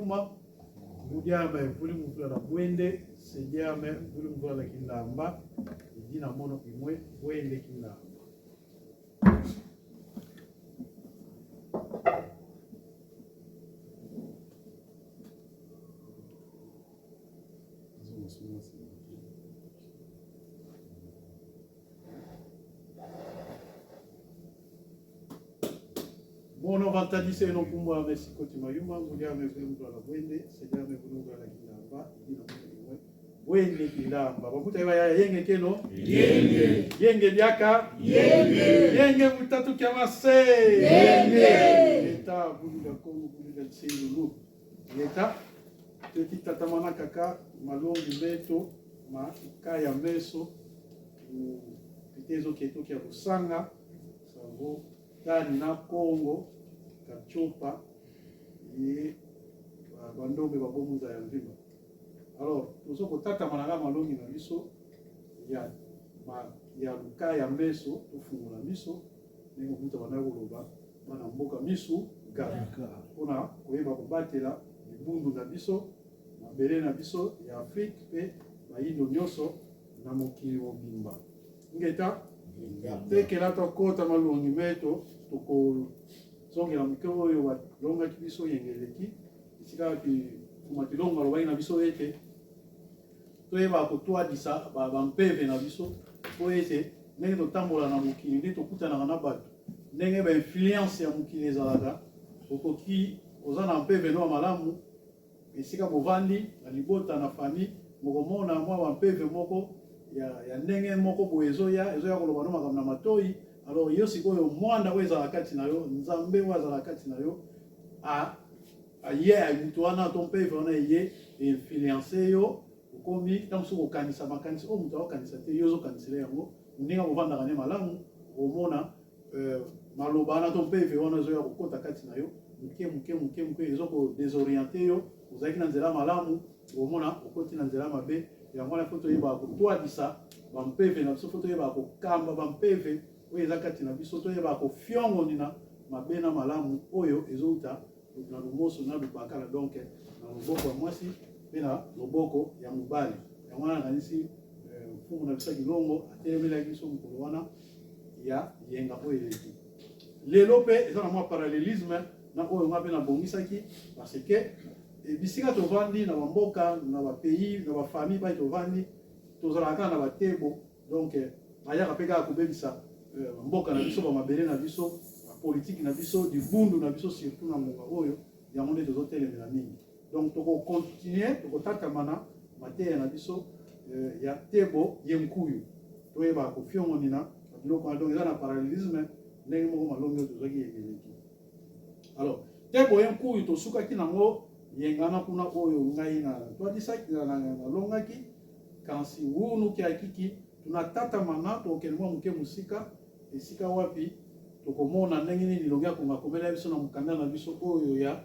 Mayuma, Ngudiame vuli mvula na bwende, Sediame vuli mvula na kindamba, idi na mono imwe bwende kindamba. Mono vantadise eno nkumbwa ame sikoti mayuma ngudia ame vuli mvula na bwende sedia ame vuli mvula na kindamba idi na mono imwe bwende kindamba bakuta eba ya yenge keno yenge yenge biaka yenge yenge mutatu kya mase yenge eta bulu ya Kongo bulu ya Nselulu eta teti tata mwana kaka malongi meto ma kaya meso pitezo keto kya lusanga sango tani na Kongo kachopa ye bandombe babomuza ya mvimba alors tozo kotatama na nga malongi na biso ya ma, ya luka ya meso tofungola miso ndenge mobutu abandaki koloba bana mboka misu ga mpona koyeba kobatela libundu na biso mabele na biso ya Afrique mpe bayindo nyonso na mokili mobimba. Ingeta tekela tokota malongi meto tokozongela moke oyo balongaki biso yenge eleki esika wapi Fuma Kilongo alobaki na biso ete toyeba kotwadisa bampeve na biso mpo ete ndenge totambola na mokili nde tokutanaka na bato ndenge ba influence ya mokili ezalaka okoki oza na mpeve no ya malamu Esika bovandi, na libota, na famille, bokomona mwa ba mpeve moko ya, ya ndenge moko boye ezoya, ezoya koloba no makambo na matoyi. Alors yo sikoyo mwanda oyo ezalaka kati na yo, Nzambe oyo azalaka kati na yo, a aye moto wana to mpeve wana eye influence yo, okomi ntango mosusu kokanisa makanisi oyo moto akokanisa te, yo ozokanisela yango, moninga bovandaka ne malamu, okomona Euh, maloba wana to mpeve wana ezoya kokota kati na yo moke moke moke moke, ezo ko desorienter yo. Ozalaki na nzela malamu, omona okoti na nzela mabe. Yango wana fo toyebaka kotwadisa bampeve na biso, fo toyebaka kokamba bampeve oyo eza kati na biso, toyebaka kofiongonina mabe na malamu oyo ezouta na lumoso na lubakala, donc na loboko ya mwasi mpe na loboko ya mobali. Yango wana nakanisi euh, mfumu na biso ya Kilongo atelemelaki biso mokolo wana ya yenga oyo eleki. Lelo mpe eza na mwa parallelisme na oyo nga mpe nabongisaki parce que eh, bisika tovandi na bamboka na bapays na bafamille pai tovandi tozalaka kaka na batebo donc eh, bayaka mpe kaka kobebisa eh, mboka na biso bamabele na biso bapolitiki na biso libundu na biso surtout na ngonga oyo yango nde tozotelemela mingi Donc toko continuer tokotatamana mateya na biso euh, ya tebo ye nkuyu toyeba kofiongonina biloko wana donc eza na parallelisme ndenge moko malongi oyo tozwaki yekeleki alors tebo ye nkuyu tosukaki nango yengana kuna oyo ngai na twalisaki nalongaki kasi wunuki akiki tunatatamana tokokende mwa moke mosika esika wapi tokomona ndenge nini lilongi akonga akomela biso na mokanda na biso oyo ya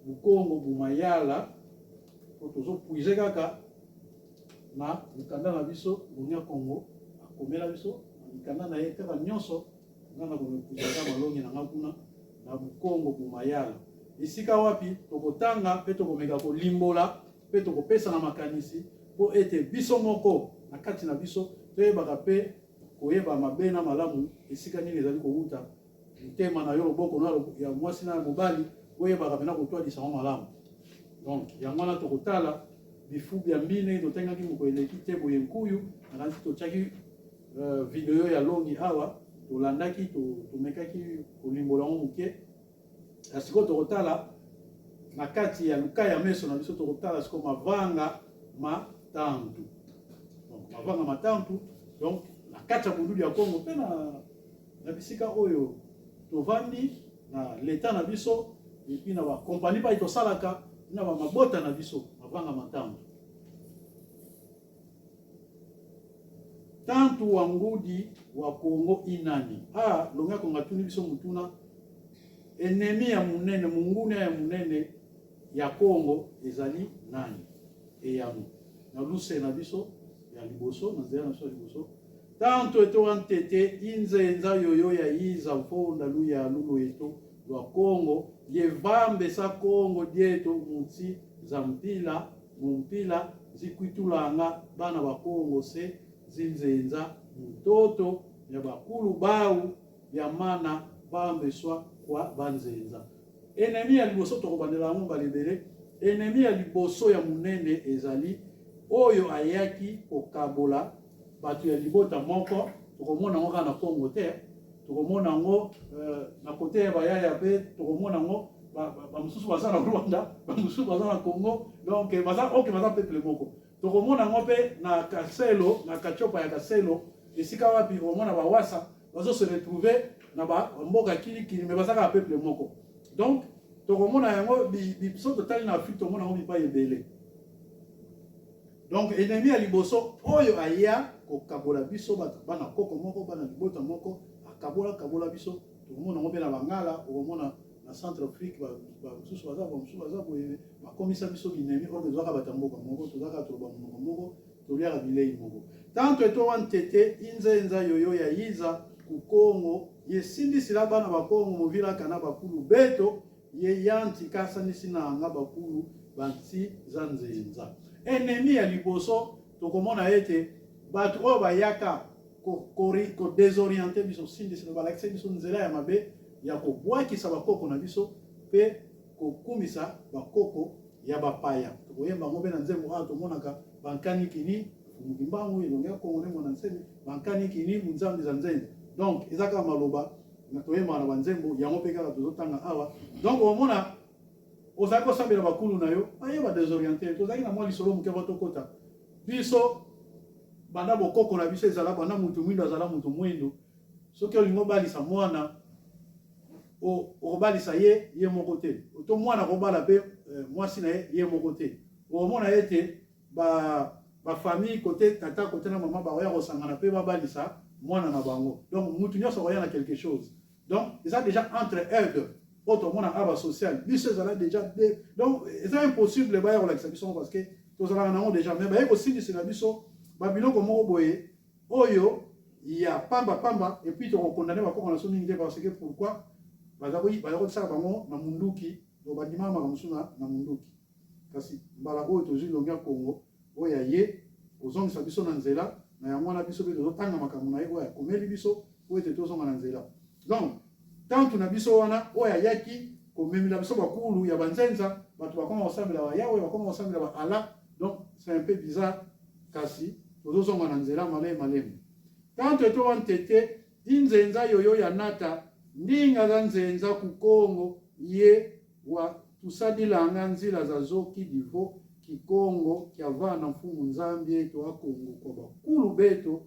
Bukongo Bumayala po tozo puiser kaka na mikanda na biso Lunia Kongo akomela biso na mikanda na ye kaka nyonso nga na komipuisaka malongi na nga kuna na Bukongo Bumayala esika wapi tokotanga mpe tokomeka kolimbola mpe tokopesana makanisi mpo ete biso moko na kati na biso toyebaka mpe koyeba mabe na malamu esika nini ezali kowuta motema na yo loboko na ya mwasi na ya mobali oyebaka mpena kotwadisa yango malamu donc yango wana tokotala bifu bya mbine totengaki moko eleki te boye nkuyu nakanisi totyaki euh, video ya longi awa tolandaki tomekaki kolimbola yango moke ya sikoyo tokotala na kati ya luka ya meso na biso tokotala sikoyo mavanga matantu donc mavanga matantu donc na kati ya bundudu ya Kongo mpe na na bisika oyo tovandi na leta na biso epuis na bakompani pai tosalaka na bamabota na biso mavanga matantu tantu wa ngudi wa Kongo inani a longa konga tuni biso mutuna enemi ya munene munguna ya munene ya Kongo ezali nani eyano na luse na biso ya liboso na nzela na biso ya liboso Tanto eto wa ntete inzenza yoyo ya iza mfonda luya lulu eto. lwa Kongo ye vambesa Kongo dieto munsi za mpila mu mpila nzikwitulanga bana ba Kongo se zinzenza mutoto ya bakulu bau ya mana vambeswa kwa banzenza. Ennemi ya liboso tokobandela yango mbala ebele. Ennemi ya liboso ya monene ezali oyo ayaki kokabola bato ya libota moko. Tokomona yango kaka na Congo te, tokomona yango na kote ya bayaya mpe tokomona yango bamosusu baza na Rwanda, bamosusu baza na Congo, donc baza ok, baza peuple moko. Tokomona yango mpe na Kaselo, na Katiopa ya Kaselo, esika wapi okomona bawasa bazo se retrouver na ba mboka kilikili, mais baza kaka peuple moko. Donc tokomona yango biso totali na Afrique, tomona yango bipai ebele. Donc ennemi ya liboso oyo aya kokabola biso bato bana koko moko, bana libota moko, akabola kabola biso. Tokomona yango mpe na Bangala, okomona na Centre Afrique bamosusu baza, bamosusu baza boye, bakomisa biso binemi oyo tozwaka bato ya mboka moko, tozwaka toloba monoko moko, toliaka bilei moko. Tanto etowa ntete inzenza yoyo ya yiza ku Kongo yesindisila bana ba Kongo movilaka na bakulu beto ye yanti kasanisi nanga bakulu banti za nzenza. Ennemi ya liboso tokomona ete bato oyo bayaka ko desorienter biso, sindisila balakisa biso nzela ya mabe ya kobwakisa bakoko na biso mpe kokumisa bakoko ya bapaya. Tokoyemba yango mpe na nzembo awa, tomonaka bankani kini Mfumu Kimbangu elongi ya Kongo ne mwana nsemi bankani kini munzambi za nzenza. Donc eza kaka maloba na toyembaka na banzembo yango mpe kaka tozotanga awa. Donc omona ozali kosambela bakulu na yo baye ba desorienter. Tozalaki na mwa lisolo moke po tokota biso banda bokoko na biso ezala banda mutu mwindo azala mutu mwindo. Soki olingi obalisa mwana okobalisa ye ye moko te, to mwana akobala mpe mwasi na ye ye moko te. Okomona ete ba ba famille kote tata kote na mama bakoya kosangana mpe babalisa mwana na bango. Donc mutu nyonso akoya na quelque chose. Donc eza déjà entre aide oyo tomona awa social biso ezala déjà de, donc eza impossible baya kolakisa biso parce que tozalaka nango déjà, mais baye kosilisela biso babiloko moko boye oyo ya pamba pamba. Et puis tokokondane bakoko na biso mingi te, parce que pourquoi baza kosala bango na munduki, donc bandimaka makambo mosusu na munduki. Kasi mbala oyo tozwi longi ya Kongo oyo ya ye kozongisa biso na nzela na yango wana, biso mpe tozotanga makambo na ye oyo akomeli biso po ete tozonga na nzela. Donc tantu na biso wana oyo ayaki komemela biso bakulu ya banzenza, bato bakoma kosambela ba Yahweh, bakoma kosambela ba Allah. Donc c'est un peu bizarre, kasi tozozonga na nzela malemi malemi. Tantu etowa ntete inzenza yoyo ya nata ndinga za nzenza ku Kongo ye wa tusadilanga nzila za zoki divo kikongo kya vana mfumu Nzambi eto akongo kwa bakulu beto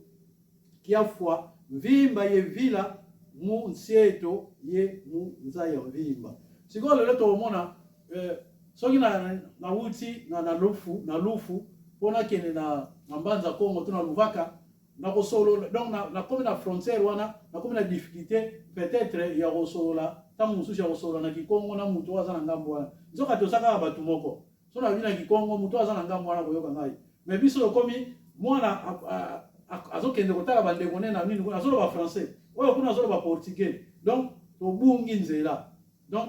kiafua mvimba ye vila mu nsieto ye mu nza ya mvimba. Sikoyo lelo tokomona soki nawuti na lufu na lufu mpo nakende na Mbanza Kongo to na Luvaka, nakosolola, donc nakomi na frontière wana, nakomi na difficulté peut-être ya kosolola, ntango mosusu ya kosolola na kikongo na moto oyo aza na ngambo wana. Nzoka toza kaka bato moko. So nalobi na kikongo, moto oyo aza na ngambo wana koyoka ngai. Mais biso tokomi mwana azokende kotala bandeko ne na nini, azoloba français, oyo kuna azoloba portugais, donc tobungi nzela. Donc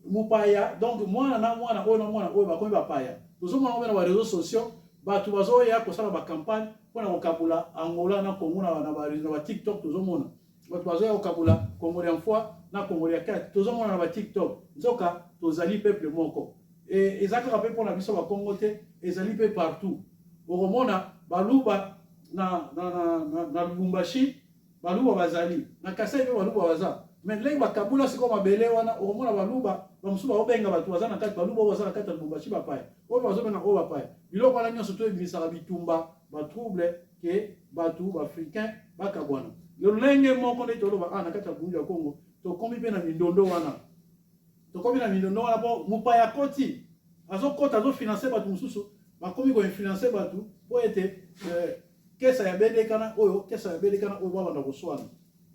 mopaya, donc mwana na mwana oyo na mwana oyo bakomi bapaya. Tozomona ngo na ba réseaux sociaux, bato bazoya kosala ba campagne mpona kokabula Angola na Congo na ba TikTok. Tozomona bato bazoya kokabula Congo ya mfwa na Congo ya kati, tozomona na ba TikTok. Nzoka tozali peuple moko. Eza kaka mpe mpona biso bakongo te, ezali mpe partout. Okomona baluba na Lubumbashi, baluba bazali na Kasai mpe baluba baza, mais ndenge bakabula sikoyo mabele wana, okomona baluba bamosusu baobenga bato baza na kati, baluba oyo baza na kati ya Lubumbashi bapaya, oyo bazobenga oyo bapaya. Biloko wana nyonso to ebimisaka bitumba, batrouble ke bato baafricain bakabwana. Lolenge moko nde toloba awa na kati ya Bundu ya Kongo, tokomi mpe na mindondo wana, tokomi na mindondo wana mpo mopaya akoti, azokota, azofinanse bato mosusu, bakomi koinfluence bato mpo ete kesa ya bedekana oyo, kesa ya bedekana oyo, babanda koswana.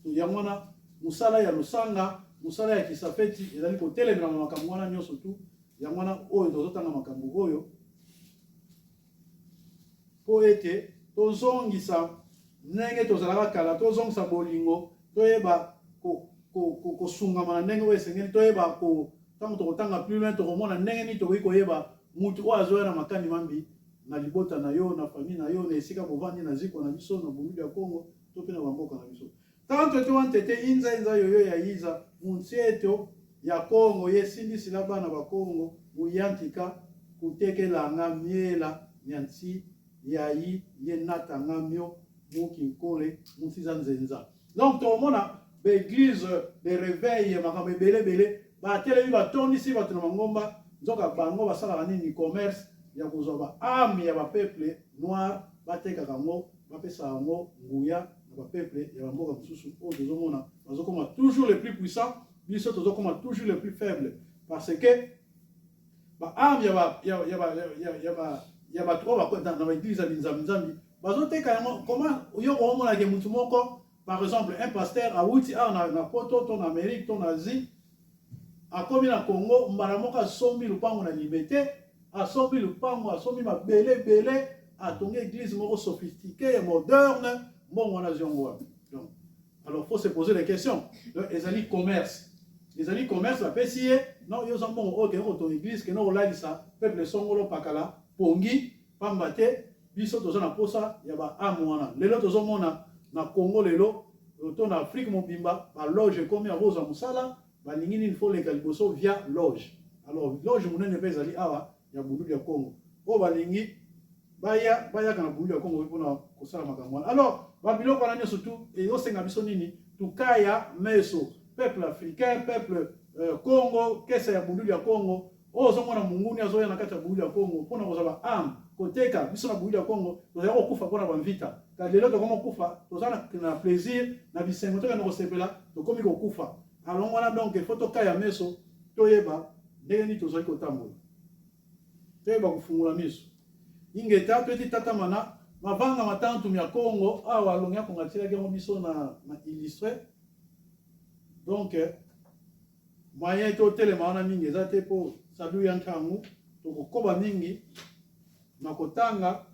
Yango wana mosala ya lusanga, mosala ya kisafeti ezali kotelemela makambo wana nyonso tu. Yango wana oyo tozotanga makambo oyo mpo ete tozongisa ndenge tozalaka kala, tozongisa bolingo, toyeba. Kosungama na ndenge oyo esengeli. Toyeba ko ntango tokotanga plus loin, tokomona ndenge nini tokoki koyeba mutu oyo azoya na makani mambi na libota na yo, na famille na yo, na esika bovandi, na ziko na biso, na Bundu dia Kongo to mpe na bamboka na biso. Tanto ete wa ntete inza inza yoyo ya iza muntieto ya Kongo ye sindisila bana ba Kongo muyantika kutekelanga miela mia nsi yayi ye natanga mio muki nkole munsiza nzenza. Donc tokomona ba eglise de reveil, makambo ebele ebele, batelemi, batondisi bato na mangomba, nzoka bango basalaka nini? Commerce ya kozwa ba ame ya ba peuple noir, batekaka yango, bapesaka yango nguya na ba peuple ya bamboka mosusu oyo tozomona bazokoma toujours les plus puissants, biso tozokoma toujours les plus faibles, parce que ba ame ya bato oyo na ba eglise ya binzambi-nzambi bazoteka yango. Comment yo omonake mutu moko, par exemple un pasteur awuti awa na Poto to na Amérique to na Asie, akomi na Congo, mbala moko asombi lupango na Limete, asombi lupango, asombi mabele ebele, atongi église moko sophistiqué ya moderne? Mbongo wana azwi yango wapi? Donc alors faut se poser des questions. Donc ezali commerce, ezali commerce. Bapesi ye: non, yo oza mbongo oyo, kende kotonga église, kende kolalisa peuple songolo pakala pongi, pamba te biso toza na posa ya ba ame wana. Lelo tozomona na Congo, lelo to na Afrique mobimba, baloge ekomi akozwa mosala, balingi nini? Faut leka liboso via loge. Alors loge monene mpe ezali awa ya Bundu ya Congo, oyo balingi baya, bayaka na Bundu ya Congo mpona kosala makambo wana. Alors babiloko wana nyonso tu ezosenga biso nini? Tukaya meso, peuple africain, peuple Congo, kesa ya Bundu ya Congo. Oyo ozomona monguni azoya na kati ya Bundu ya Congo mpona kozwa ba ame koteka. Biso na Bundu ya Congo tozali kokufa mpona bamvita, kasi lelo tokoma kokufa, toza na plaisir, na bisengo, tokende kosepela, tokomi kokufa alongo wana. Donc il faut tokaya meso, toyeba ndenge nini tozali kotambola, toyeba kofungola miso. Ingeta toyeti tata mana mavanga matantu ya Congo awa alongi akonga atielaki yango biso na illustre. Donc moyen totelema wana mingi eza te, mpo sadu ya ntango tokokoba mingi na kotanga,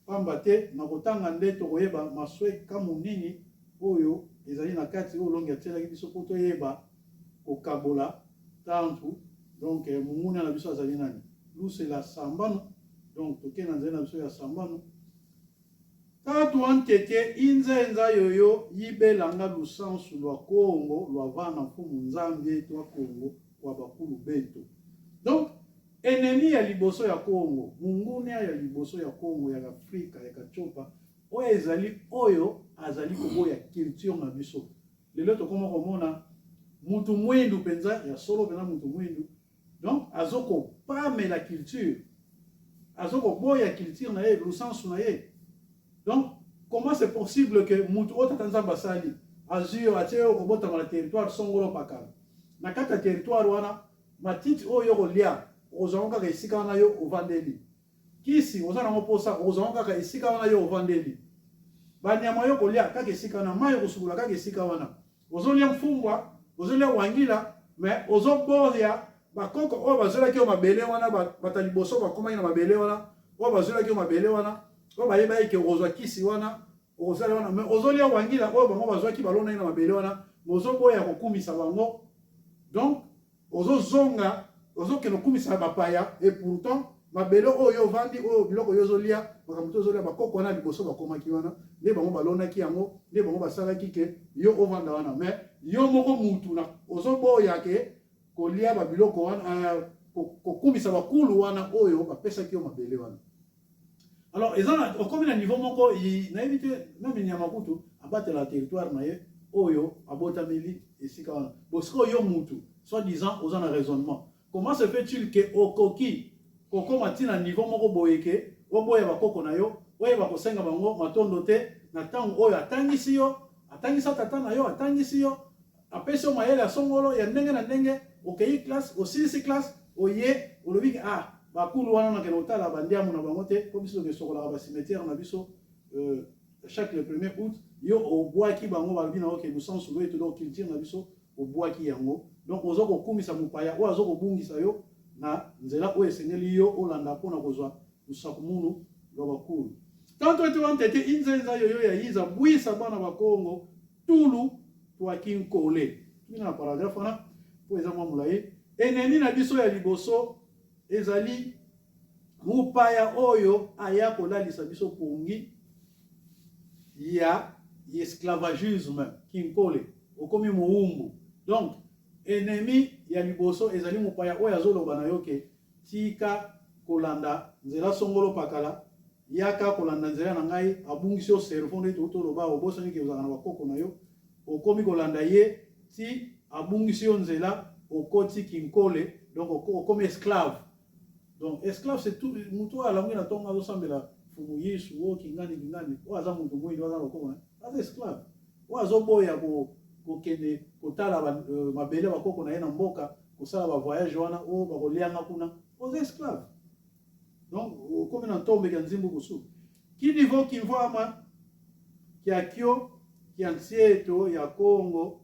pamba te na kotanga nde tokoyeba masweka monini oyo ezali na kati, oyo olongi atielaki biso mpo toyeba kokabola tantu. Donc monguna na biso azali nani? Lusela sambano. Donc tokende na nzela na biso ya sambano. Tatu wa ntete inzenza yoyo yibelanga lusansu lwa Kongo lwa vana mfumu Nzambi etu wa Kongo kwa bakulu betu. Donc ennemi ya liboso ya Kongo, monguna ya liboso ya Kongo, ya Afrika ya Katiopa, oyo ezali oyo azali koboya culture na biso. Lelo tokoma komona mutu mwindu mpenza ya solo mpenza, mutu mwindu donc azokopamela culture, azokoboya culture na ye, lusansu na ye. Donc comment c'est possible que mutu oyo tata Nzambe asali, azwi yo, atie yo kobotama na territoire songolo pakala, na kati ya territoire wana, matiti oyo yo kolia okozwa yango kaka esika wana yo ovandeli, kisi oza nango mposa okozwa yango kaka esika wana yo ovandeli, banyama yo kolia kaka esika wana, mai okosukola kaka esika wana, ozolia mfumbwa, ozolia wangila, mais ozoboya bakoko oyo bazwelaki yo mabele wana, bato ya liboso bakomaki na mabele wana, oyo bazwelaki yo mabele wana, oyo bayebaki ke okozwa kisi wana, okozala wana, mais ozolia wangila oyo bango bazwaki, balonaki na mabele wana, ozoboya kokumisa bango. Donc ozozonga, ozokende okumisa bapaya, et pourtant mabele oyo ovandi, oyo biloko oyo ozolia, makambo to ozolia, bakoko wana liboso bakomaki wana nde bango balonaki yango, nde bango basalaki ke yo ovanda wana, mais yo moko mutu na ozoboya ke kolia babiloko wana, kokumisa bakulu wana oyo bapesaki yo mabele wana. Alors eza na okomi na niveau moko, nayebi te, même nyama kutu abatela territoire na ye oyo abotameli esika wana. Bo sikoyo yo mutu, soit disant oza na raisonnement, comment se fait-il ke okoki kokóma ntina niveau moko boye ke oboya bakoko na yo, oyeba kosenga bango matondo te na ntango oyo atangisi yo, atangisa tata na yo, atangisi yo, apesi yo mayele ya songolo ya ndenge na ndenge, okei classe, osilisi classe, oye olobi ke ah, bakulu wana nakende kotala bandiamu na bango te, mpo biso tokesokolaka bacimetière na biso chaque le 1er août. Yo obwaki bango, balobi na oke lusansu loye, donc culture na biso obwaki yango. Donc oza kokumisa mopaya oyo aza kobungisa yo na nzela oyo esengeli yo olanda mpona kozwa lusakumunu lwa bakulu. Tanto ete wantete inzenza yoyo ya yiza bwisa bana bakongo tulu twaki nkole. Tokende na paragraphe wana mpo eza mwa molai. Ennemi na biso ya liboso ezali mopaya oyo aya kolalisa biso pongi ya esclavagisme, kinkole, okomi mowumbu. Donc ennemi ya liboso ezali mopaya oyo azoloba na yo ke tika kolanda nzela songolo pakala, yaka kolanda nzela na ngai. Abungisi yo cerveau, nde touti oloba, obosani ke ozalaka na bakoko na yo, okomi kolanda ye ti abungisi yo nzela, okoti kinkole, donc okomi esclave. Donc esclave, c'est tout mutu oyo alangi na ntongo azosambela Fumu Yesu oyo kingani kingani, oyo aza mutu mwindo, aza na bakoko na aza esclave. Oyo azoboya kokende kotala mabele bakoko na ye na mboka, kosala bavoyage wana oyo bakolianga kuna, oza esclave. Donc okomi na ntombeki ya nzimbu kusu kinivo kimvwama kiakio kia nsieto ya Kongo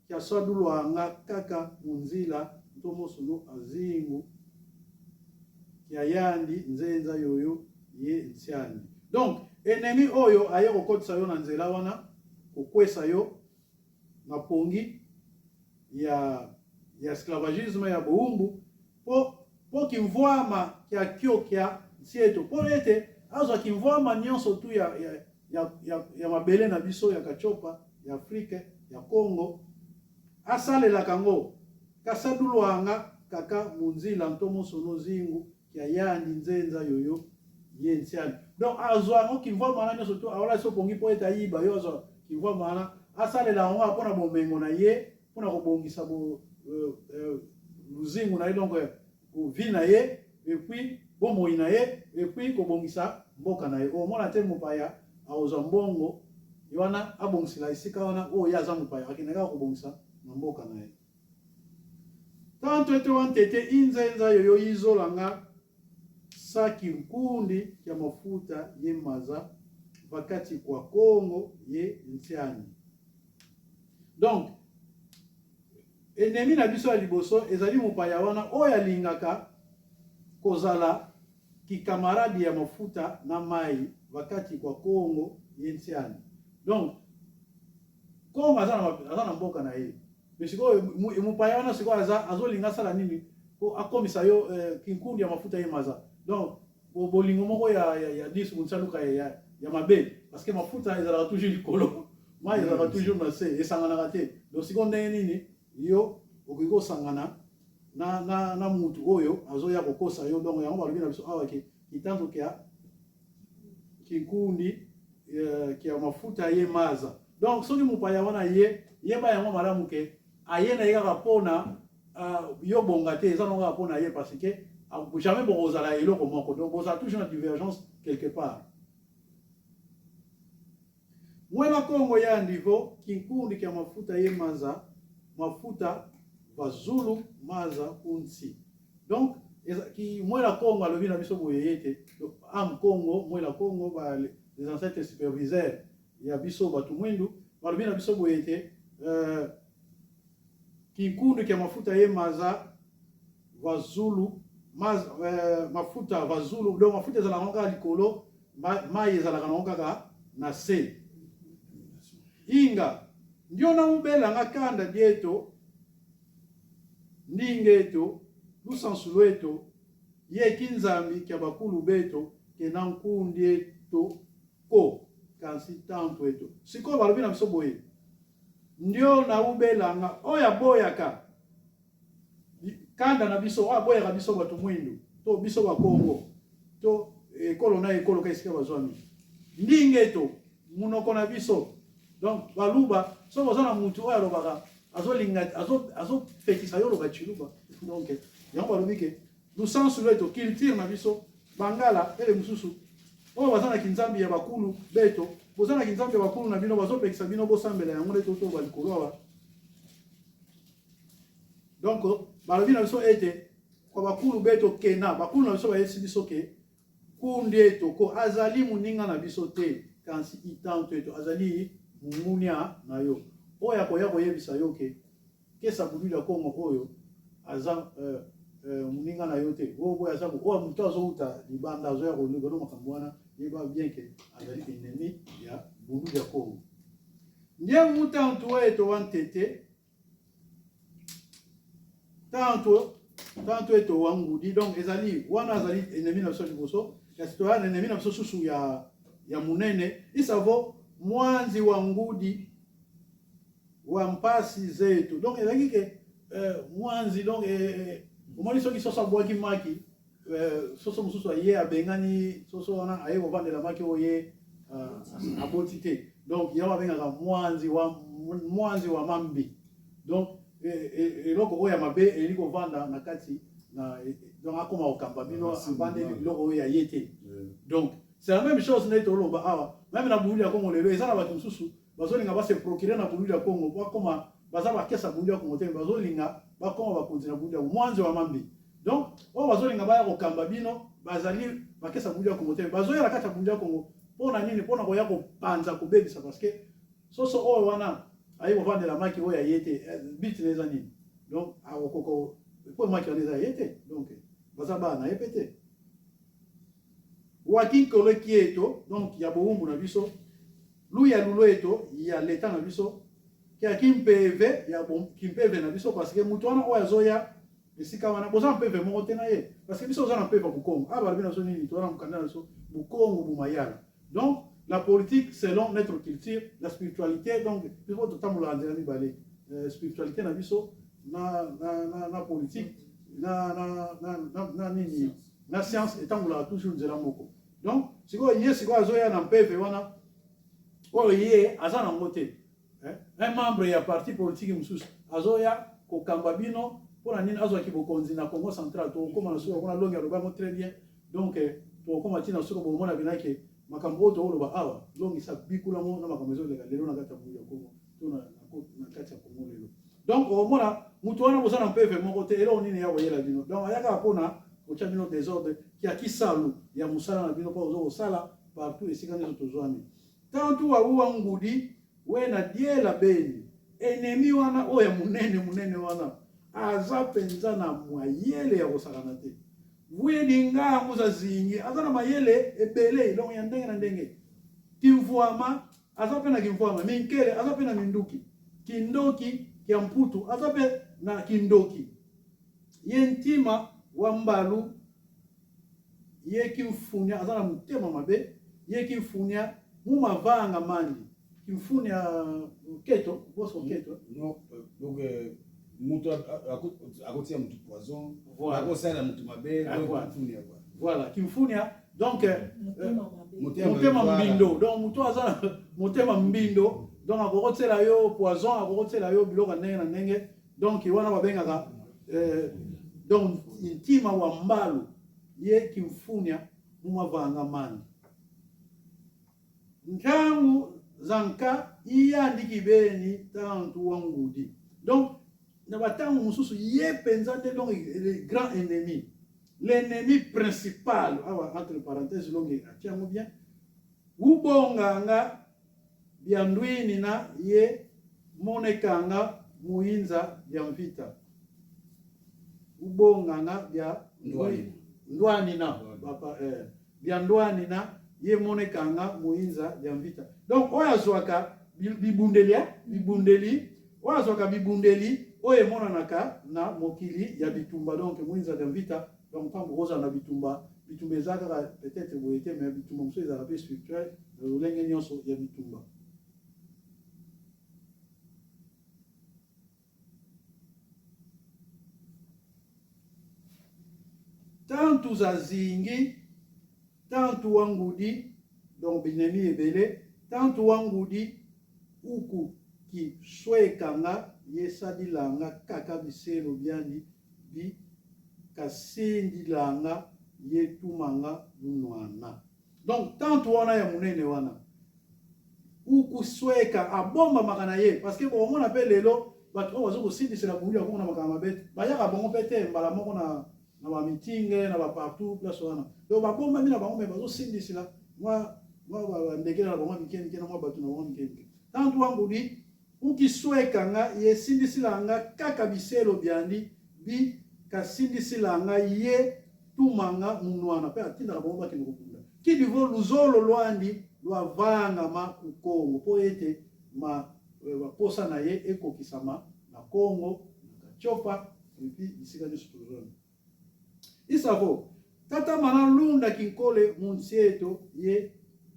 kia swadulwanga kaka munzila ntomosunu azingu kia yandi nzenza yoyo ye nsiandi. Donc ennemi oyo aye kokotisa yo na nzela wana, kokwesa yo na pongi ya esclavagisme, ya bowumbu, po kimvwama kia kio kia nsieto, mpo ete azwa kimvwama nyonso tu ya mabele na biso ya Kachopa, ya Afrike, ya Congo, asalelaka yango kasadulwanga kaka munzila ntomosono zingu kia yandi nzenza yoyo ye nsiani. Donc azwa yango kimvwama wana nyonso tu, awala so pongi mpo ete ayiba yo, azwa kimvwama wana, asalela yango mpona bomengo na ye, mpona kobongisa luzingu na ye, donc vie na ye, et puis bomoi na ye, et puis kobongisa mboka na ye. Omona te mopaya akozwa mbongo wana abongisela esika wana oyo ye aza mopaya, akende kaka kobongisa na mboka na ye. Tanto ete wantete inzenza yoyo izolanga saki nkundi ya mafuta ye maza vakati kwa Kongo ye ntiani. Donc ennemi na biso ya liboso ezali mopaya wana oyo alingaka kozala kikamaradi ya mafuta na mai vakati kwa Kongo ye ntiani. Donc Kongo aza na mboka na ye, mais sikoyo mopaya wana sikoyo aza azolinga asala nini po akomisa yo kinkundi ya mafuta ye maza. Donc bolingo moko ya disu munsaluka ya mabe, parce que mafuta ezalaka toujours likolo, mai ezalaka toujours na se, esanganaka te. Donc sikoyo ndenge nini yo okoki kosangana na mutu oyo azoya kokosa yo? Donc yango balobi na biso awa ke kitanzo kya kinkundi kia mafuta ye maza. Donc soki mopaya wana ye, yeba yango malamu ke aye na ye kaka mpona yo bonga te, eza nango kaka mpona ye, parce que jamais bokozala eloko moko. Donc bozala toujours na divergence quelque part. Mwela Kongo ya ndivo kinkundi kya mafuta ye maza mafuta vazulu maza kunsi. Donc ki mwela Kongo alobi na biso boye ete am Kongo mwela Kongo ba les ancêtres superviseurs ya biso bato mwindu balobi na biso boye ete kinkundu kya mafuta ye maza vazulu mafuta vazulu. Donc mafuta ezalaka nango kaka likolo, mai ezalaka nango kaka na se. Inga ndio namubelanga kanda dieto ndingeto lusansu lweto ye kinzambi kya bakulu beto kena nkundi eto ko kasi tantu eto. Sikoyo balobi na biso boye, ndio naubelanga oyo aboyaka kanda na biso, oyo aboyaka biso bato mwindu to biso bakongo to ekolo na ekolo ka esika bazwami, ndinge to munoko na biso. Donc baluba, soki oza na mutu oyo alobaka, azolinga azopekisa yo oloba tshiluba, donc yango balobi ke lusansu lweto, culture na biso, bangala ele mosusu oyo baza na kinzambi ya bakulu beto, boza na kinzambi ya bakulu na bino, bazopekisa bino bosambela yango nde totoba likolo awa. Donc balobi na biso ete kwa bakulu beto kena bakulu na biso bayebisi biso ke kundi etoko azali moninga na biso te, kasi itanto eto azali mungunia na yo oyo akoya koyebisa yo ke kesa buduli ya Kongo oyo aza moninga na yo te, oyo boye aza oyo moto azouta libanda azoya koluka no makambo wana, yeba bien ke azali ennemi ya bundu ya Kongo. Ndiye mutantu oyo eto wa ntete. Tanto tanto eto wangudi donc ezali wana azali ennemi na biso liboso kasi toya na ennemi na biso susu ya ya munene isavo mwanzi wa ngudi wa mpasi zetu donc ezalaki ke euh, mwanzi donc eh, eh, omoni soki soso abwaki maki euh, soso mosusu aye abengani soso wana aye kovandela maki oyo ye euh, aboti te donc yango abengaka mwanzi wa mwanzi wa mambi donc e, e, eloko oyo ya mabe elingi kovanda na kati na donc akoma kokamba bino avandeli biloko oyo ya ye te. Donc c'est la même chose nde toloba awa meme na bululu ya Kongo lelo eza na bato mosusu bazolinga ba se procurer na bululu ya Kongo bakoma baza bakesa ya bululu ya Kongo te bazolinga bakoma bakonzi na bululu ya Kongo mwanzi wa mambi donc oyo bazolinga baya kokamba bino bazali bakesa bululu ya Kongo te bazoya na kati ya bululu ya Kongo mpo na nini mpo na koya kopanza kobebisa parce que Soso oyo wana aye kovandela maki oyo ya ye te eh, but na eza nini? Donc akokoko po maki wana eza ya ye te, donc baza bana na ye pe te. Wakinkolo kieto donc ya bowumbu na biso luya lulo eto ya leta na biso kia kimpeve ya kimpeve na biso parce que moto wana oyo azoya esika wana boza na mpeve moko te na ye parce que biso oza na mpeve ya bukongo awa balobi na biso nini toza na mokanda na biso bukongo bumayala Donc la politique selon notre culture, la spiritualité, donc biso totambolaka nzela mibale, euh, spiritualité na biso na, na, na, na politique na, na, na, na, na nini na science etambolaka toujours nzela moko. Donc sikoyo ye sikoyo azoya na mpeve wana oyo ye aza nango te eh? Un membre ya parti politique mosusu azoya kokamba bino mpo na nini azwaki bokonzi na Congo central. Tokokoma na suka kuna, Longi aloba yango très bien. Donc eh, tokokoma ntina suka, bomona bina ke makambo oyo tokoloba awa Longi sa bikula ngo na makambo ezoleka lelo na kati ya ya Congo to na, na, na kati ya Congo lelo. Donc okomona moto wana boza na mpeve moko te, eloko nini ya koyela bino? Donc ayaka mpona kotya bino desordre kia kisalu ya mosala na bino mpo ozo kosala partout esika nyonso tozwami. Tantu wa uwa ngudi wena diela beni ennemi wana oyo ya munene munene wana aza penza na mayele ya kosakana te vuye dingangu za zingi aza na mayele ebele donc ya ndenge na ndenge kimvuama aza pe na kimvuama minkele aza pe na minduki kindoki kia mputu aza pe na kindoki ye ntima wa mbalu Ye kimfunia aza na motema mabe ye kimfunia mu mavanga mandi kimfunia keto boso keto non donc euh, moto akotia moto poison voilà. akosala moto mabe ah, donc kimfunia quoi voilà kimfunia donc euh, motema mbindo donc moto aza motema mbindo donc akokotiela yo poison akokotiela yo biloko ya ndenge na ndenge Donc wana babengaka euh, donc ntima wa mbalu ye kimfunia mumavanga mani ntangu zanka iyandi kibeni tantu wa ngudi donc na batango mosusu ye mpenza nde donc le grand ennemi l'ennemi principal awa entre parenthèse longe atia yango bien ubonganga bia ndwini na ye monekanga muinza bia mvita ubonganga bia ndwani na papa eh, bia ndwani na ye monekanga muinza bia mvita. Donc oyo azwaka bibundeli eh, bibundeli oyo azwaka bibundeli oyo emonanaka na mokili ya bitumba donc muinza bia mvita. Donc ntango bokozala na bitumba, bitumba eza kaka peut-être boye te, mais bitumba mosusu ezalaka mpe spirituel na lolenge nyonso ya bitumba. Tantu zazingi, tantu wangudi, donc binemi ebele, tantu wangudi uku kiswekanga yesadilanga kaka biselo biandi bi kasindilanga ye tumanga munwana. Donc tante wana ya munene wana ukusweka abombamaka na ye parce que bokomona pe lelo bato oyo bazo kosindisela bulu ya kongo na makambo mabe bayaka bongo pe te mbala moko na na ba meeting na ba partout place wana donc babombami na bango me bazosindisela mwa mwa bandeke na bango mike mike na mwa bato na bango mike mike tante wangudi Ukisweka nga ye sindisila nga kaka biselo biandi bi kasindisila nga ye tuma nga munwana pe atindaka bango bakende kobunda kidivo luzolo luandi luavanga ma ku Congo po ete ma baposa na ye ekokisama na Congo na Katiopa. Et puis bisika nyonso tozwami. Isavo, tata mana lunda kinkole mu nsieto ye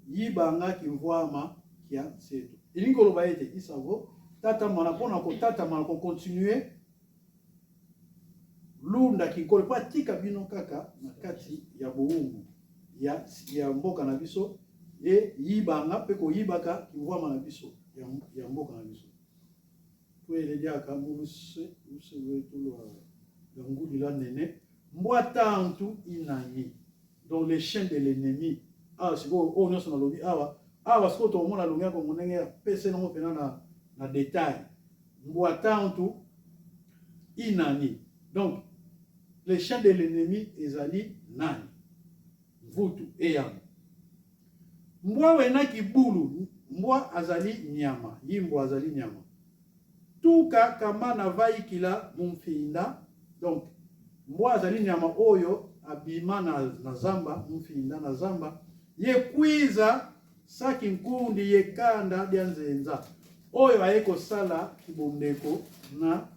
yibanga kimvuama kia nsieto. Elingi koloba ete Isavo, tata mana mpo na kotatamana ko continuer lunda kinkole mpo atika bino kaka na kati ya bowumbu ya, ya mboka na biso ye yibanga mpe koyibaka kimvuama na biso ya, ya mboka na biso. Twele diaka mu luse luse lwetu lwa lwa ngudi lwa nene mbwa tantu inani donc le chien de l'ennemi awa sikoyo oyo nyonso nalobi awa awa sikoyo tokomona longi ya kongo ndenge apeseli yango mpena na, na detail mbwa tantu inani donc le chien de l'ennemi ezali nani mvutu eyano Mbwa wena kibulu mbwa azali nyama yi mbwa azali nyama tuka kamana vaikila mumfinda donc mbwa azali nyama oyo abima na, na zamba mumfinda na zamba ye kwiza saki nkundi ye kanda bya nzenza oyo aye kosala kibondeko na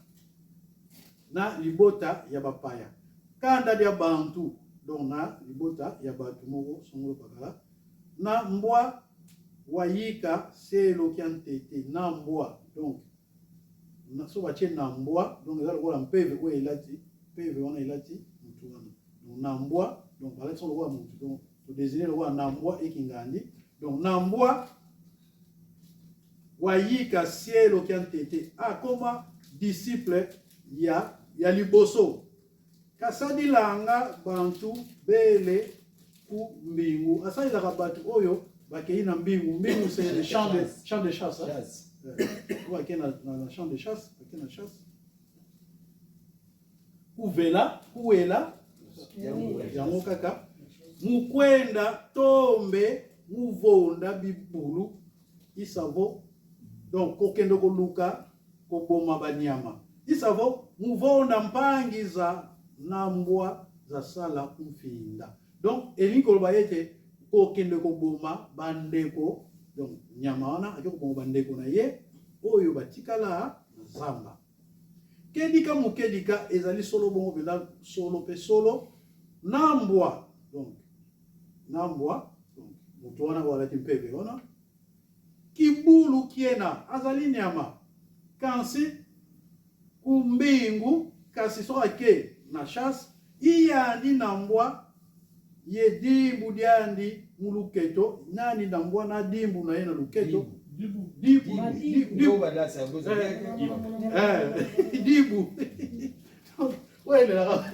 na libota ya bapaya kanda dia bantu donc na libota ya batu moko songolo pakala na mbwa wayika selo kia ntete na mbwa donc na so batie na mbwa donc eza lokola mpeve oyo elati mpeve wana elati mutu wana donc na mbwa donc balati so lokola mutu donc to désigner lokola na mbwa ekingandi donc na mbwa wayika sielo kia ntete akoma disciple ya ya liboso kasadilanga bantu bele ku mbingu asalelaka bato oyo bakei na mbingu mbingu c'est le champ de champ de chasse hein? Oyo bakei na, na, na champ de chasse bakei na chasse kuvela kuwela yango kaka mukwenda tombe muvonda bibulu isavo donc kokende koluka koboma banyama isavo muvonda mpangi za na mbwa za sala kumfinda donc elingi koloba ete kokende koboma bandeko donc nyama wana ake koboma bandeko na ye oyo batikala na zamba Kedika mokedika ezali solo bongo mpenza solo mpe solo na mbwa donc na mbwa donc moto wana oyo alati mpeve wana kibulu kiena azali nyama kasi kumbingu kasi soki ake na chasse iyandi na mbwa ye dimbu diandi mu luketo nani na mbwa na dimbu na ye na luketo dibu dibu dibu oyo elelaka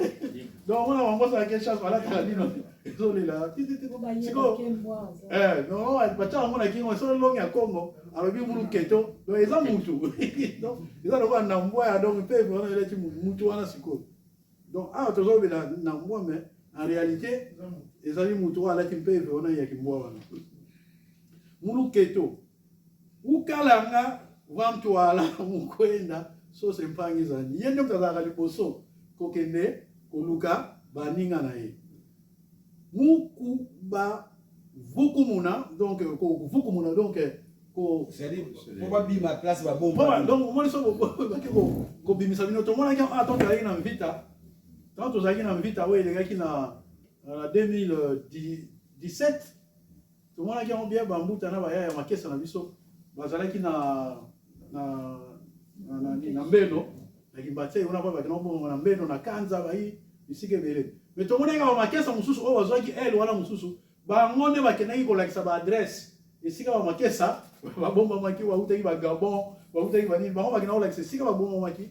donc omona bango osalaki chasse balataka bino ezolela sikoyo batya yango na kingo solo longi ya kongo alobi mu luketo donc eza mutu donc eza lokola na mbwa ya donc mpe wana elati mutu wana sikoyo Donc awa tozolobela na mbwa mais en réalité ezali moto oyo alati mpeve wana ya kimbwa wana. Muluketo ukalanga vamtwala mukwenda sose mpangi zani ye nde moto azalaka liboso kokende koluka baninga na ye mukuba vukumuna donc kovukumuna donc ko po babima place babomba donc omoni so bake kobimisa bino tomonaki ah tango tozalaki na mvita tango tozalaki na mvita oyo elekaki na 2017 tomonaki yango bien bambuta na bayaya makesa na biso bazalaki na na na, na mbeno na kimbanseke kuna mpo bakenda kobongama na mbeno na kanza bayi bisika ebele mais tomonaki kaka makesa mosusu oyo bazwaki ele wana mosusu Bango nde bakendaki kolakisa ba adresse esika ba makesa babombamaki, bautaki ba Gabon, bautaki ba nini, bango bakendaki kolakisa esika babombamaki.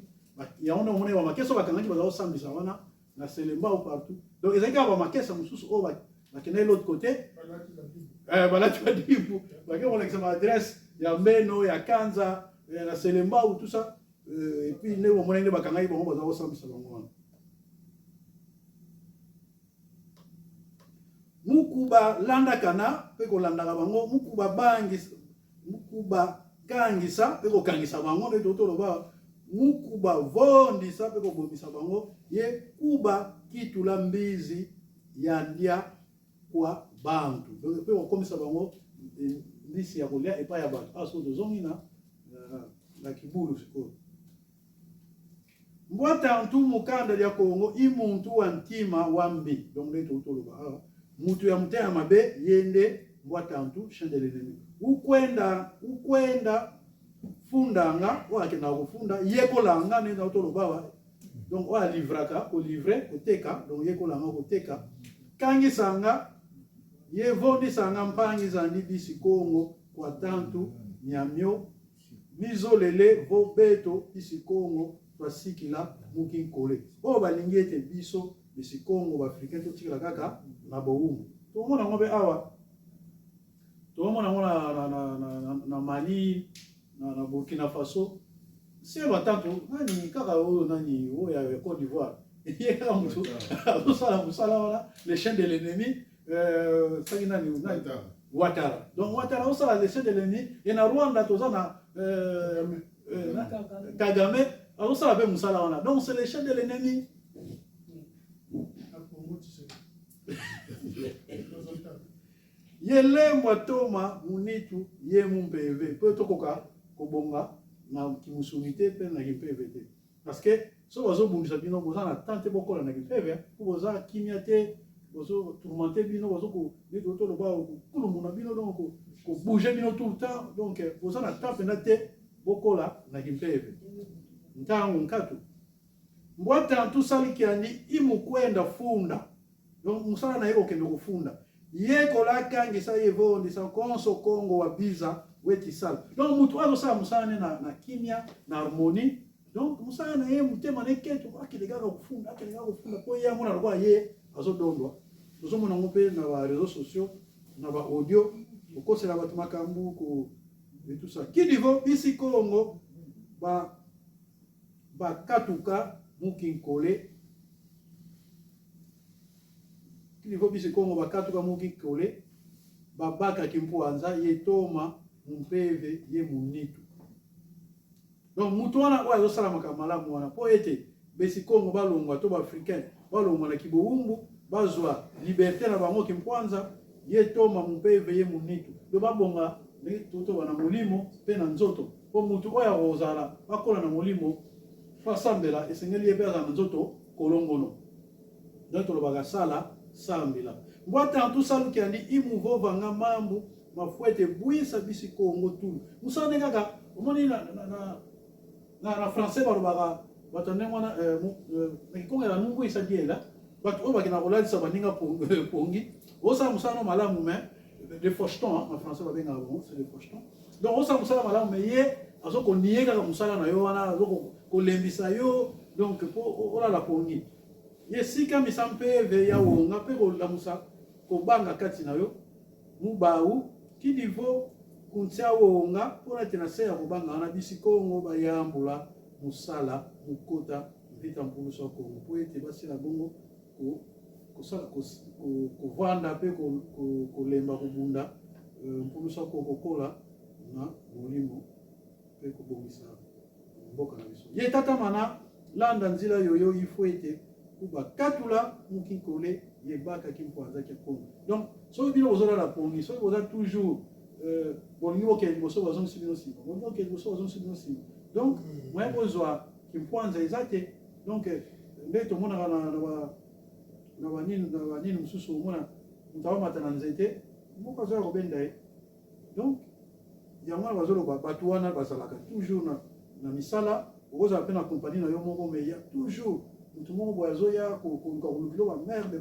Yango nde omonaki ba makesa oyo bakangaki baza kosambisa wana na Selembao partout. Donc ezalaki kaka ba makesa mosusu oyo bakendaki l'autre côté, balati ba dibu, bakendaki kolakisa ba adresse ya Mbeno, ya Kanza, na Selembao, tout ça. Et puis nde omonaki nde bakangaki bango baza kosambisa bango wana. Mukuba landaka na mpe kolandaka bango, mukuba bangisa, mukuba kangisa mpe kokangisa bango, nde toloba mukuba vondisa mpe kobomisa bango, ye kuba kitula mbizi ya ndia kwa bantu, donc mpe kokomisa bango mbisi ya kolia epai ya bato. Awa sikoyo tozongi na na kibulu sikoyo. Mbwa tantu mukanda lya Kongo i muntu wa ntima wa mbi. Donc nde toki toloba awa mutu ya motema mabe ye nde mbwa tantu chien de l'ennemi. Ukwenda ukwenda fundanga oyo akendaka kofunda yekolanga nde nao toloba awa donc oyo alivraka kolivre koteka donc yekolanga koteka kangisanga ye vondisanga mpangi zandi bisi Kongo kwa tantu nyamio Mizolele vo beto bisi Kongo twasikila muki nkole. Oyo balingi ete biso bisi Kongo ba Africain totikala kaka na bowumbu. Tokomona yango pe awa, tokomona yango na, na, na, na, na, na Mali, na, na Burkina Faso. Se batantu nani kaka oyo nani oyo ya Cote d'Ivoire ye kaka motu azosala mosala wana le chien de l'ennemi euh, soki nani nani Ouattara. Donc Ouattara osala le chien de l'ennemi et na Rwanda toza na euh, euh, Kagame azosala mpe mosala wana. Donc c'est le chien de l'ennemi. Ye lembwa toma munitu ye mumpeve mpe tokoka kobonga na kimusuni te mpe na kimpeve te. Parce que soki bazo bundisa bino boza na temps te bokola na kimpeve po boza kimia te bozo tourmenter bino bozo ko neti oto loba kokulumuna bino donc ko ko bouger bino tout le temps donc boza na temps pena te bokola na kimpeve ntango nkatu mbwa tantu salikiandi imukwenda funda Donc musala na ye kokende kofunda. Yekola akangisa ye vondisa konso Kongo wa biza weti sala. Donc mutu azo sala musala ne na, na kimia, na harmonie. Donc musala na ye mutema na keto akende kaka kofunda, akende kaka kofunda po ye amona lokola ye azo dondwa. Tozomona ngo pe na ba réseaux sociaux, na ba audio, kokosela bato makambo ko et tout ça. Qui niveau bisi Kongo ba bakatuka mukinkole Kilivo bisi Kongo bakatuka muki kole babaka kimpuanza ye toma mumpeve ye munitu. Donc mutu wana oyo azosala makambo malamu wana mpo ete besi Kongo balongwa to baafricain balongwa na kibowumbu bazwa liberte na bango kimpwanza ye toma mumpeve ye munitu do babonga ndenge totoba na molimo mpe na nzoto mpo mutu oyo akozala akola na molimo mpo asambela esengeli ye mpe azala na nzoto kolongono. Donc tolobaka sala sambela. Mbwa tantu saluki andi imuvova nga mambu mafuete bwisa bisi Congo tulu. Musala nde kaka omoni na na na na, na français balobaka bato ndenge wana euh, euh, na kikongo ya mumbwisa diela bato oyo bakenda kolalisa baninga pongi osala mosala no malamu mais le faucheton na français babengaka bango c'est le faucheton donc osala mosala malamu mais ye azo konie kaka mosala na yo wana azo kolembisa yo donc po olala pongi Ye sika misa mpeve ya wonga mpe kolamusa kobanga kati na yo mubau kidivo kuntia wonga mpona te na se ya kobanga wana bisi Kongo bayambula mosala mokota mvita mpulusa Kongo mpo ete basila bongo ko kosala kovanda mpe kolemba kobunda mpulusa kokola na molimo mpe kobongisa mboka na biso. Ye tata mana landa nzila yoyo il faut ete kuba katula mukinkole ye baka kimpwanza kia Kongo. Donc soki bino bozolala pongi, soki boza toujours euh, bolingi bokende liboso bazongisi bino nsima, bolingi bokende liboso bazongisi bino nsima. Donc moyen bozwa kimpwanza eza te. Donc euh, nde tomonaka na, na ba na banini na banini mosusu omona moto aomata na nzete moko azoya kobenda ye. Donc yango wana bazoloba bato wana bazalaka toujours na, na misala okozala mpe na compagnie na yo moko mais ya toujours moto moko boye azoya koluka kolukilo bamerde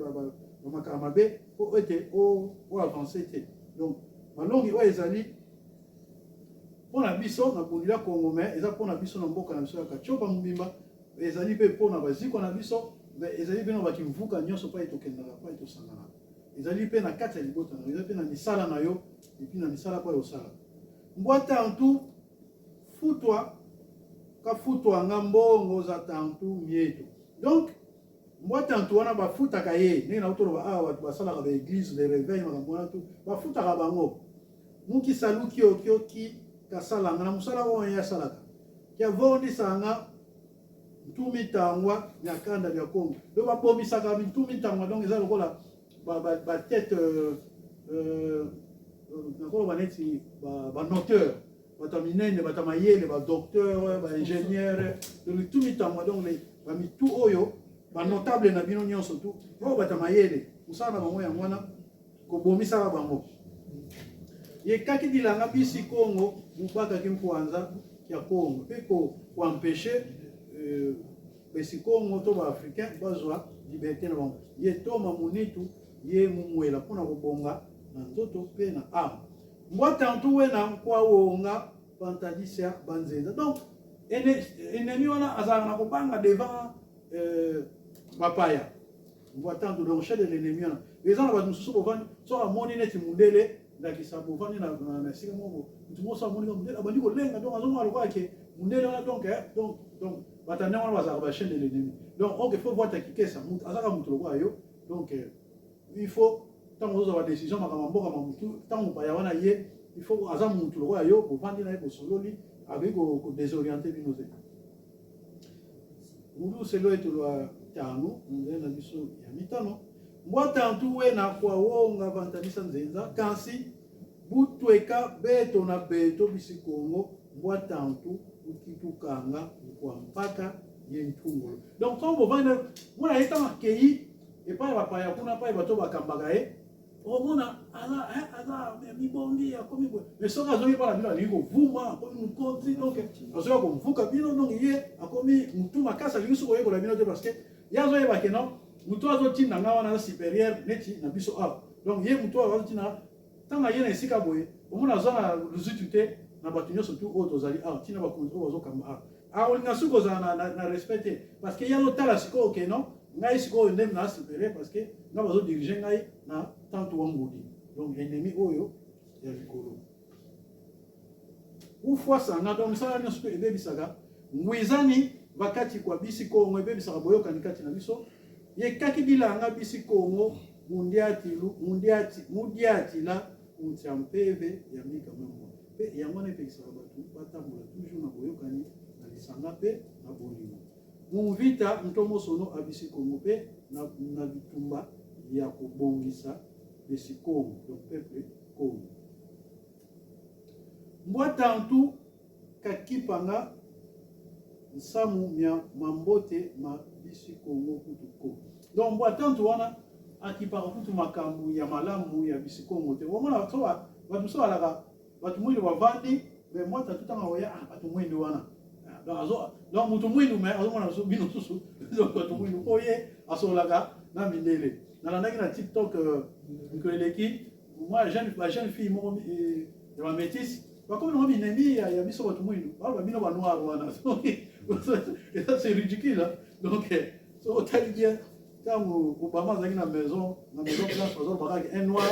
bamakala mabe mpo ete oavance te. Donc malongi oyo ezali mpo na biso na Bundila Congo mais eza mpo na biso na mboka na biso ya Katiopa mobimba, ezali mpe mpo na baziko na biso mais ezali mpe na bakimvuka nyonso pai tokendaka pai tosanganaka. Ezali mpe na kati ya libota na yo, ezali mpe na misala na yo, epuis na misala oyo osalaka. Mbwa tantu futwa kafutwa nga mbongo za tantu mieto. Donc mbwa tantu wana bafutaka ye ndenge nauti oloba awa bato basalaka ba eglise de reveil makambo wana tu bafutaka bango mukisalu kiokio ki kasalanga na mosala oyo ye asalaka kiavondisanga ntumi tangwa nyakanda bya Congo. Donc babomisaka ntumi tangwa donc eza lokola ba ba, ba tête euh, euh, nakoloba neti ba, ba noteur bato ya minene bato ya mayele ba docteur ba ingénieur donc ntumi tangwa donc les, Ba mitu oyo ba notable na bino nyonso tu oyo bata mayele mosala na bango yango wana kobomisaka bango. Ye kaki dilanga bisi Kongo mubakaki mpuanza ya Kongo mpe ko koempeshe euh, besi Kongo to ba africain bazwa liberté na bango. Ye toma munitu ye mumwela mpona kobonga na nzoto mpe na ame. Mbwa tantu wena nkwa wonga pantadisia banzenza. Donc ennemi wana azalaka na kobanga devant euh, bapaya. Mbwa tantu donc chef de l'ennemi wana eza na bato mosusu bovandi soki amoni neti mundele ndakisa bovandi na esika moko moto moko soki amoni mundele abandi kolenga donc azomona lokola ke mundele wana donc eh, donc donc bato ya ndenge wana bazalaka ba chaîne de l'ennemi. Donc ok, faut voir kikesa moto azalaka moto lokola yo. Donc eh, il faut ntango ozozwa ba décision makambo ya mboka ma motu ntango mopaya wana ye il faut aza motu lokola yo bovandi na ye bosololi akoki kodésoriente bino te. Mulu selo etolwa tano na nzela na biso ya mitano mbwa tantu wena kwa wonga vantanisa nzenza kasi butweka beto na beto bisi Kongo mbwa tantu ukitukanga nkwa mpaka ye ntungolo. Donc ntango bovandi mwana ye ntango akei epai ya bapaya kuna epai bato bakambaka ye okomona aza aza mibongi akomi boye mais soki azongi epai na bino alingi kovuma akomi mokonzi donc azoya kovuka bino donc ye akomi motu makasi alingi soki koyekola bino te parce que ye azoyeba ke non motu azotinda nga wana aza supérieur neti na biso awa donc ye motu oyo azotinda ntango aye na esika boye omona aza na luzitu te na bato nyonso tu oyo tozali awa ntina bakonzi oyo bazokamba awa akolinga soki kozala na, na, na respect te parce que ye azotala sikoyo ke non ngai sikoyo nde na supérieur parce que ngai bazodirige ngai na tante wa ngudi donc ennemi oyo ya likolo ufwasanga donc misala nyonso mpe ebebisaka ngwizani bakati kwa bisi kongo ebebisaka boyokani kati na biso ye kaki bilanga bisi kongo mundiatilu mundiati mudiatila kuntia mpeve ya mika mamwa mpe yango wana epekisaka bato batambola toujours na boyokani na lisanga mpe na bolingo. Mumvita ntomosono abisi Kongo mpe na, na bitumba ya kobongisa besi Kongo, donc peuple Kongo. Mbwa tantu kakipanga nsamu mya mambote ma bisi Kongo kutu ko. Donc mbwa tantu wana akipaka kutu makambo ya malamu ya bisi Kongo te. Omona bato mosusu balaka bato mwindo bavandi mais mwa tatu ntango akoya ah, bato mwindo wana ah, donc azo donc moto mwindo mais azomona biso bino susu donc bato mwindo mpo ye asololaka na mindele. Nalandaki na TikTok euh, mikolo eleki mwa jeune ba jeune fille moko euh, ya ba métis bakomi nango binemi ya, ya biso bato mwindo baloba bino ba noir wana eza c'est ridicule hein? Donc so otali bien ntango Obama azalaki na maison na maison blanche bazoloba kaka un noir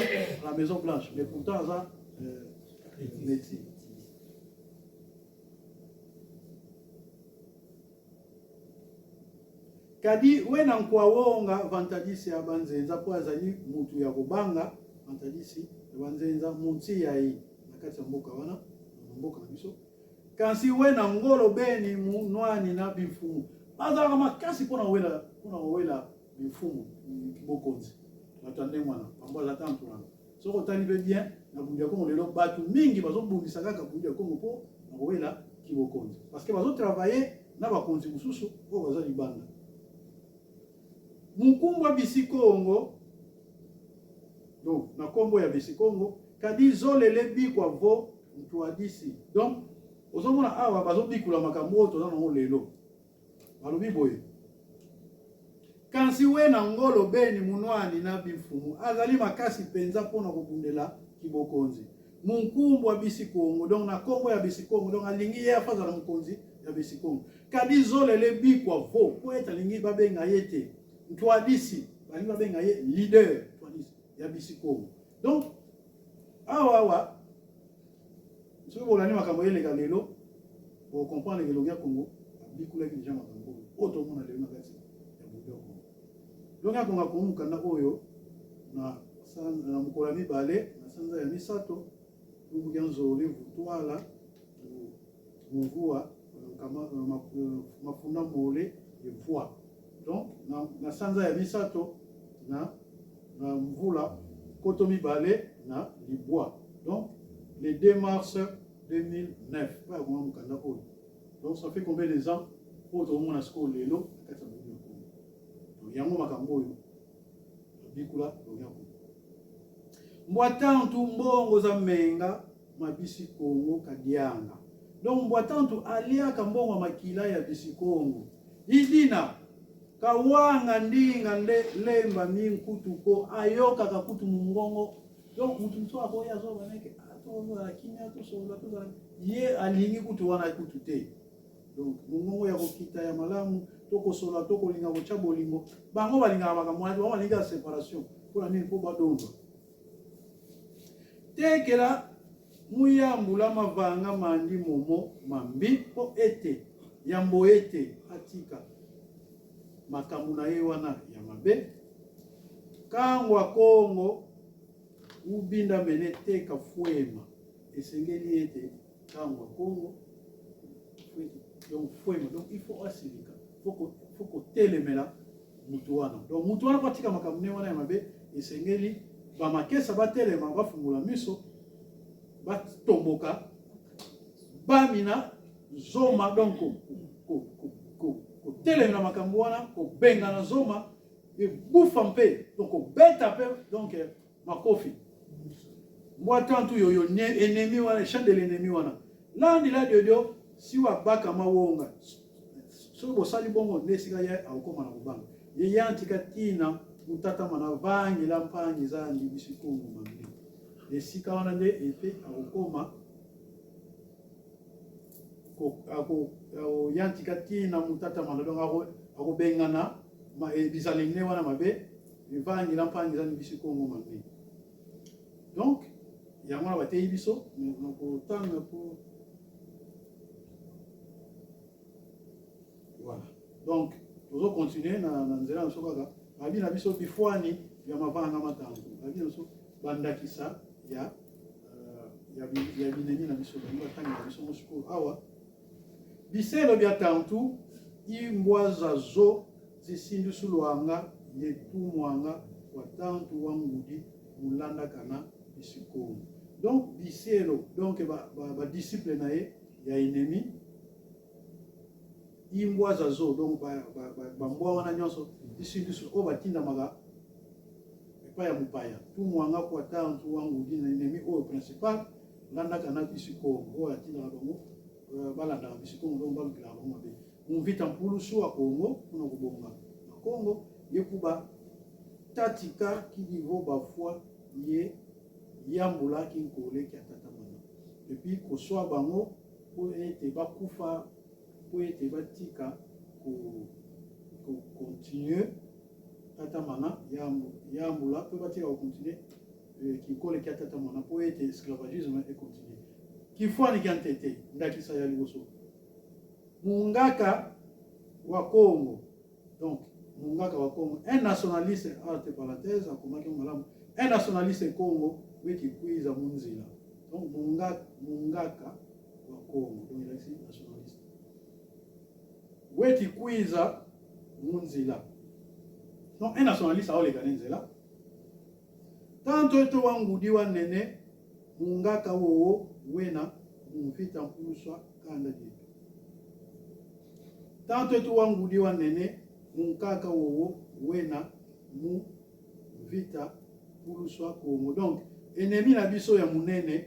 à la maison blanche mais pourtant aza euh, métis. Kadi wena nkwawonga vantadisi ya banzenza mpo azali mutu ya kobanga vantadisi ya banzenza munti yayi na kati ya mboka wana na mboka na biso kasi wena ngolo beni mu nwani na bimfumu bazalaka makasi mpona kowela mpona kowela bimfumu bokonzi bato ya ndenge wana bango aza tantu wana. Soki otali mpe bien na Bundu ya Kongo lelo bato mingi bazobundisa kaka Bundu ya Kongo mpo na kowela kibokonzi parce que bazotravaille na bakonzi mosusu oyo baza libanda. Mukumbwa bisi Kongo donc na kombo ya bisi Kongo kadi zolele bikwa vo ntuadisi donc ozomona awa bazobikula makambo oyo toza nango lelo. Balobi boye, Kasi wena ngolo beni munwani na bimfumu azali makasi penza pona kobundela kibokonzi. Munkumbwa bisi Kongo, donc na kombo ya bisi Kongo, donc alingi ye afazala mokonzi ya bisi Kongo. Kadi zolele bikwa vo, po ete alingi babenga ye te ntwadisi, balingi babenga ye leader ntwadisi ya bisi Kongo. Donc awa awa soki bolandi makambo eleka lelo bocomprendre ke elongi ya Congo abikulaki deja makambo oyo oyo tomona lelo na kati ya bundu ya Congo. Elongi ya Congo akomi mokanda oyo na, na mokolo ya mibale na sanza ya misato lumbuki ya nzoli vutwala mvua mafunda mole evua donc na, na sanza ya misato na, na mvula koto mibale na libwa donc le 2 mars 2009 oyo akoma mokanda oyo. Donc ça fait combien de ans oyo tokomona sikoyo lelo na kati ya molili ya Kongo. Donc yango makambo oyo bikula longi ya Kongo. Mbwa tantu mbongo za menga mabisi Kongo kadianga. Donc mbwa tantu aliaka mbongo ya makila ya bisi Kongo. Idina kawanga ndinga nde lemba minkutu ko ayokaka kutu mungongo. Donc mutu mosusu akoya azoba neke tozala kimia tosolola tozala ye alingi kutu wana kutu te. Donc mongongo ya kokita ya malamu to kosolola to kolinga kotya bolingo, bango balingaka makambo wana te, bango balingi kaka separation. Mpo na nini? Mpo badondwa. Tekela muyambula mavanga mandi momo mambi mpo ete yambo ete atika makambo na ye wana ya mabe. Kangwa Kongo ubinda mene teka fuema, esengeli ete Kangwa Kongo donc fuema, donc il faut asilika, faut kotelemela mutu wana. Donc mutu wana po atika makambo ne wana ya mabe, esengeli bamakesa batelema, bafungola miso, batomboka, bamina zoma, donc kotelemela makambo wana, kobengana zoma, ebufa mpe donc kobeta mpe donc makofi mbwa tantu yoyo ennemi wana champ de l'ennemi wana landi la diodio si wabaka mawonga soki bosali bongo nde esika ye akokoma na kobanga ye yantika tina mutatama na vangela mpangi zangi bisikongo mambi esika wana nde epe akokoma yantika tina mutatama na donc akobengana bizaleli ne wana mabe Mivangila mpangi zani bisi kongo mambi. Donc yango wana bateyi biso na kotanga po voilà. Donc tozo continuer na, na nzela na biso kaka babi na biso bifwani ya mavanga matango babi na biso bandakisa ya uh, ya, ya binemi na biso bango batangela biso ngo sikoyo awa Biselo bia tantu imbwa za zo zisindusu luanga ye tumwanga wa tantu wa ngudi mulandakana bisikongo. Donc biselo, donc ba, ba, ba disciple na ye ya ennemi imbwa za zo, donc ba, ba, ba, ba mbwa wana nyonso bisindusu oyo batindamaka epai ya mopaya tumwanga kwa tantu wa ngudi na ennemi oyo principal landaka na bisikongo oyo atindaka bango Euh, balandaka biso Kongo donc balukelaka bango mabe mumvita mpulusu wa Kongo mpona kobonga na Kongo ye kuba tatika kidivo bafwa ye yambula kinkole kia tata mana epuis koswa bango mpo ete bakufa mpo ete batika ko ko continuer tata mana yambula mpe batika ko continuer euh, kinkole kia tata mana mpo ete esclavagisme e continuer Kifuani kia ntete, ndakisa ya liboso. Mungaka wa Congo, donc Mungaka wa Congo, un nationaliste entre parenthèses, akomaki malamu, un nationaliste Congo weki kwiza munzila. Donc Mungaka, Mungaka wa Congo, donc elakisi nationaliste. Weki kwiza munzila. Donc un nationaliste aoleka na nzela. Tanto eto wa ngudi wa nene Mungaka wowo wena mu mvita nkuluswa kanda dietu. Tantu etu wa ngudi wa nene munkaka wowo wena mu mvita kuluswa Kongo. Donc ennemi na biso ya munene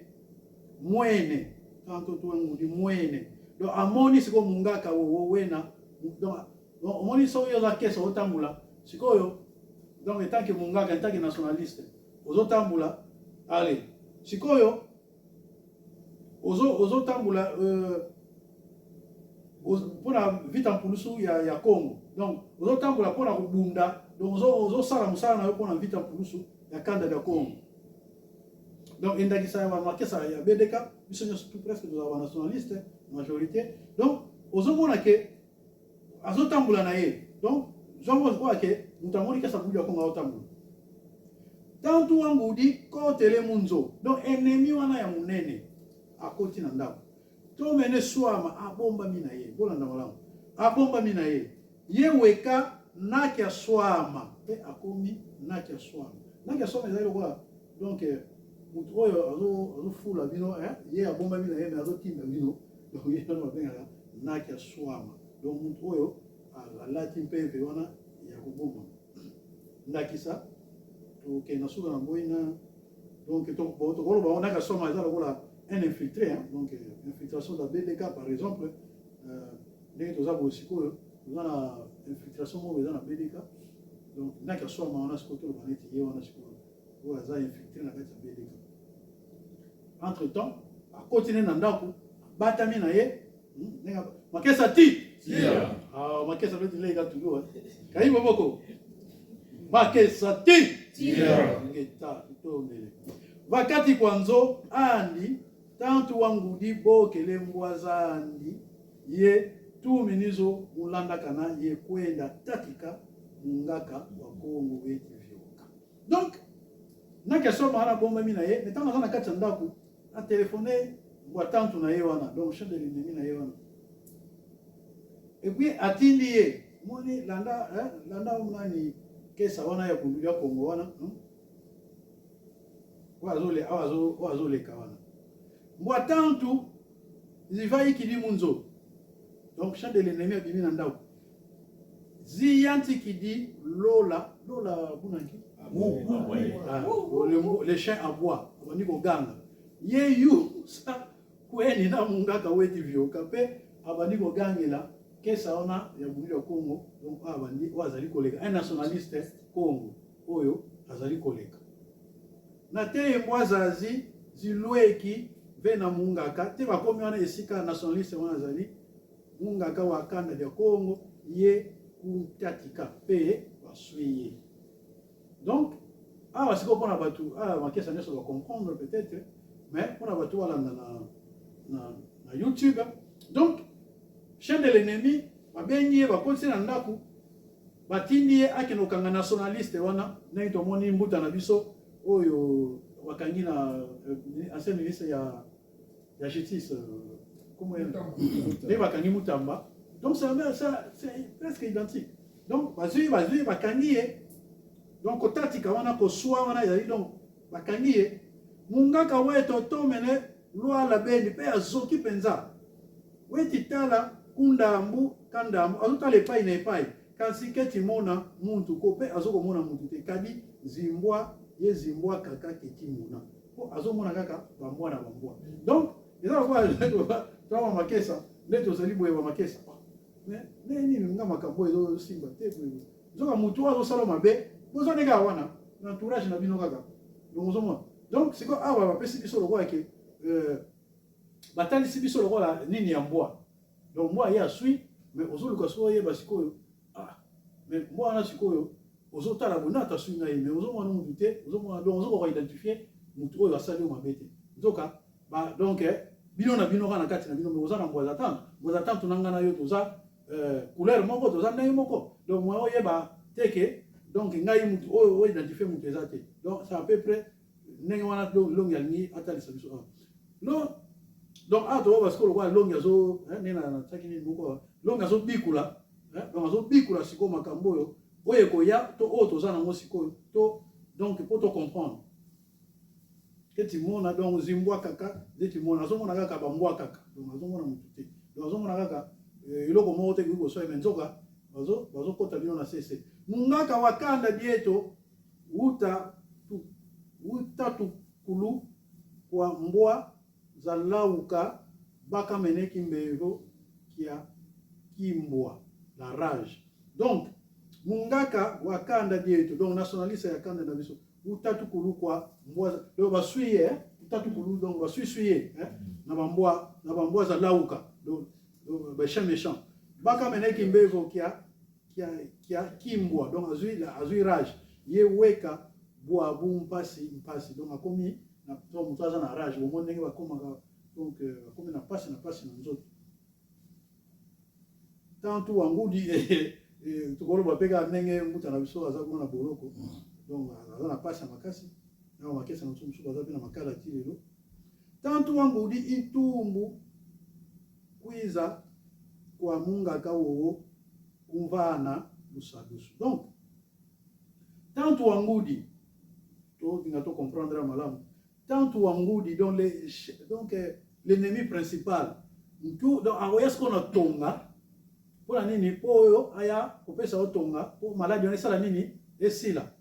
mwene tantu etu wa ngudi mwene. Donc amoni sikoyo mungaka wowo wena donc omoni soki oza kesa otambula sikoyo donc etant que mungaka etant que nationaliste Ozo tambola allez sikoyo ozo ozo tambola euh, mpona vita mpulusu ya, ya Congo donc ozo tambola mpona kobunda donc ozo ozosala mosala na yo mpona vita mpulusu ya kanda ya Congo donc endakisa ya bamakesa ya BDK biso nyonso tout presque tozala ba nationaliste majorité donc ozomona ke azotambola na ye donc zwango oyo ke moto amoni kasa bulu ya kongo azotambola tantu wangudi kotele munzo donc ennemi wana ya monene akoti na ndako to mene swama abombami na ye bolanda malamu abombami na ye ye weka naki ya swama mpe akomi naki ya swama naki ya swama ezali lokola donc eh, moto oyo azofula bino eh, ye abombami na ye me azotinda bino donc ye wana babengaka naki ya swama donc moto oyo Alati mpeve wana ya kobombama. Ndakisa, tokende na suka na boyi na donc tokoloba wana kasoma eza lokola un infiltré, hein? Donc infiltration de BDK par exemple, ndenge toza boye sikoyo, toza na infiltration moko eza na BDK. Donc naki aswama wana sikoyo, toloba neti ye wana sikoyo oyo aza infiltré na kati ya BDK. Entre temps akoti ne na ndako, abatami na ye makesa ti. Ah, makesa beti leka toujours kai moboko makesa ti ngeta tombele vakati kwanzo andi tantu wangudi bokele mbwa zandi ye tuminizo mulandaka na ye kwenda tatika mungaka wa Kongo weti vyoka. Donc na question wana bombami na ye, mais ntango aza na kati ya ndako, atelefone mbwa tantu na ye wana, donc chef de l'ennemi na ye wana, et puis atindi ye moni landa, eh, landa nani kesa wana ya kundu ya Kongo wana, Oyo azoleka wana mbwa tantu zivaikili munzo. Donc chef de l'ennemi abimi na ndako ziyantikidi lola lola bunanki. Ah, le chien aboie, abandi koganga ye yu sa kweni na mungaka weti vyoka mpe abandi kogangela kesa wana ya bundu ya Kongo. Donc oyo abandi, oyo azali koleka, un nationaliste Kongo oyo azali koleka na te mbwa zazi zilweki ve na mungaka te. Bakomi wana esika nationaliste wana azali, mungaka wa kanda ya Kongo ye kutatika mpe baswi ye. Donc awa sikoyo mpona bato awa makesa nyonso bacomprendre peut-être, mais mpona bato balanda na YouTube, donc chef de l'ennemi babengi ye, bakotisi na ndako, batindi ye akende kokanga nationaliste wana, ndenge tomoni mbuta na biso oyo bakangi na ancien ministre ya justice, comment ndenge bakangi Mutamba. Donc c'est presque identique. Donc bazwi bakangi ye. Donc kotatika wana, koswa wana ezali, donc bakangi ye mungaka weto tomene lwala bendi mpe azoki mpenza weti tala kundambu kandambu, azotala epai na epai, kasi keti mona muntu ko mpe azokomona muntu te, kadi zimbwa ye zimbwa kaka keti mona mpo azomona kaka bambwa na bambwa. Donc eza lokola toa makesa nde tozali boye, bamakesa mais nde nini nga makambo ezosimba te boye. Nzoka motu oyo azosala mabe boza nde kaka wana na entourage na bino kaka. Donc ozomona, donc sikoyo awa bapesi biso lokola ke batalisi biso lokola nini ya mbwa. Donc mbwa ye aswi, mais ozoluka soki oyeba sikoyo, ah, mais mbwa wana sikoyo ozotala boye nata aswi ngai, mais ozomona mutu te, ozomona, donc ozokoka identifier mutu oyo asali oyo mabe te. Nzoka ba donc bino na bino kaka na kati na bino, mais oza na mbwa za tantu, mbwa za tantu na ngai na yo toza couleur moko, toza ndenge moko. Donc moyen oyeba te ke donc ngai mutu oyo oyo identifie mutu eza te. Donc c'est à peu près ndenge wana longi alingi atalisa biso awa. Non, donc awa tokoba sikoyo lokola longi azo ndenge natiaki nini moko, longi azobikula, donc azobikula sikoyo makambo oyo ekoya to oyo toza nango sikoyo to donc mpo tocomprendre ke timona. Donc zimbwa kaka nde timona, azomona kaka bambwa kaka, donc azomona motu te, donc azomona kaka eloko moko te ekoki kosala, me nzoka bazokɔta bino na sese. Mungaka wakanda dieto wuta tu, wuta tukulu kwa mbwa zalauka bakameneki mbevo kia kimbwa la rage. Donc mungaka wakanda dieto, donc nationaliste ya kanda na biso, wuta tukulu kwa mbwa, donc baswi ye wuta tukulu, donc baswiswi ye na bambwa zalauka, donc bachien méchant bakameneki mbevo kia kimbwa. Donc azwi rage ye weka bwabu mpasi mpasi, donc akomi na moto aza na rage, bomoni ndenge bakomaka, donc akomi na mpasi na mpasi na nzoto. Tantu wangudi tokoloba mpe kaka ndenge mbuta na biso aza kuna na boloko, donc aza na mpasi ya makasi na makesi na biso mosusu baza mpe na makala ti lelo. Tantu wangudi itumbu kwiza kwa mungaka wowo kumvana lusalusu. Donc tantu wangudi, tolinga to comprendre malamu, tantu wangudi, donc donc l'ennemi principal ntu, donc akoya sikoyo na tonga. Mpo na nini? Mpo oyo aya kopesa yo tonga mpo maladi wana esala nini? Esila.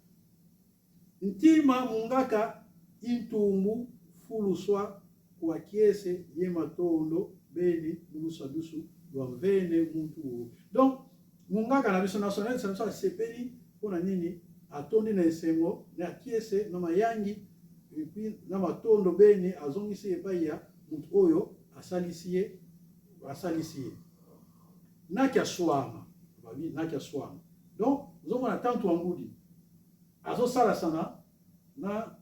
Ntima mungaka intumbu fuluswa kua kiese ye matondo beni mulusadusu lua mvene muntu oyo. Donc mungaka na biso nationaliste na biso asepeli mpo na nini? Atondi na esengo na kiese na mayangi et puis na matondo beni azongisi epai ya mutu oyo asalisi ye asalisi ye. Naki aswama babi naki aswama donc ozomona tantu wa ngudi azosalasana na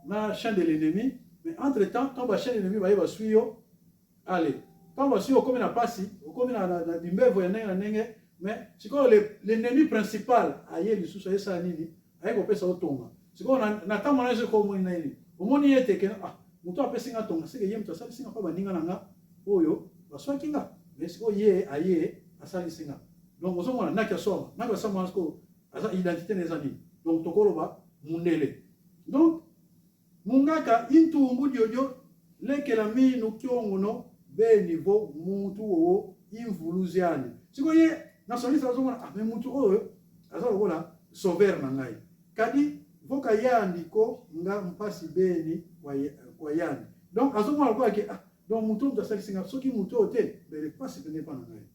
na chien de l'ennemi mais entre temps tant ba chien de l'ennemi baye basui yo allez tant basui yo okomi na pasi okomi na, na, na bimbevo ya ndenge na ndenge mais sikoyo l'ennemi principal aye lisusu ayesala nini aye kopesa yo tonga sikoyo na, na ntango wana sikoyo omoni na ye nini omoni ye te ke ah moto apesi nga tonga seke ye moto asalisi nga mpo baninga na nga oyo baswaki nga mais sikoyo ye aye asalisi nga donc ozomona naki aswama naki aswama sikoyo aza identité na eza nini donc tokoloba mundele donc mungaka intumbu diodio lekela minu kiongono be niveau muntu wowo imvuluziani sikoyo ye nationaliste azomona ah mais mutu oyo aza lokola sauveur na ngai kadi voka yandi ko nga mpasi beni kwa yandi donc azomona lokola ke ah donc mutu oyo mutu asalisi nga soki mutu oyo te mbele mpasi pene epa na ngai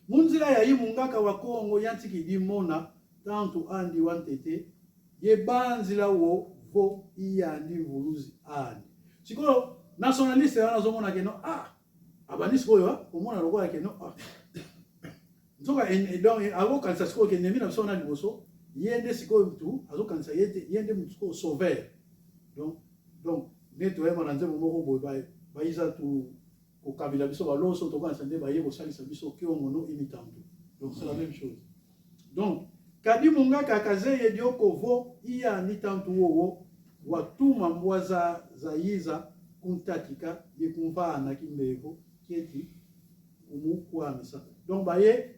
Munzila ya yi mungaka wa Kongo ya ntiki mona tantu andi wa ntete ye banzila wo vo iyandi mvuluzi andi. Sikoyo nationaliste wana azomona ke no ah abandi sikoyo ah, komona lokola ke no ah nzoka donc akokanisa sikoyo ke ennemi na biso wana liboso ye nde sikoyo mutu azokanisa ye te ye nde mutu sikoyo sauveur donc donc nde toyeba na nzembo moko boye bayiza tu kokabela biso ba loso tokanisa nde baye kosalisa biso kiongo no imitantu donc c'est la même chose donc kadi mungaka kazeye dioko vo iya mitantu wowo watuma mbwa za zayiza kuntatika ye kumvaana kimbevo kieti kumukwamisa donc baye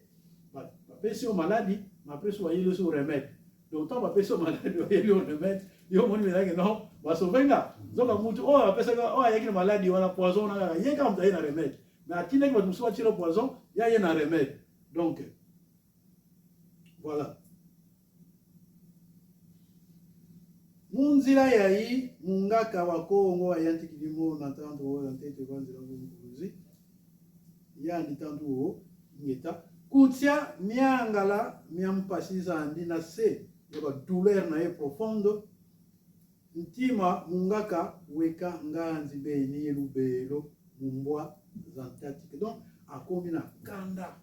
bapesi yo maladi mais après bayeli yo remède Donc tango bapesi yo maladi bayeli yo remède, yo omoni mpenza ke non basauve nga. Nzoka mutu oyo apesaki oyo ayaki na maladi wana poison wana kaka ye kaka moto aye na remède. Mais atindaki bato mosusu batiela poison, ye aye na remède. Donc voilà. Munzila yayi mungaka wa Kongo ayantikili mona tantu oyo ntete banzila bumbuzi yandi tantu oyo Ingeta. Kutia miangala mia mpasi zandi na se ya ba douleur na ye profonde ntima mungaka weka nganzi beni ye lubelo mumbwa za ntatike donc akomi na kanda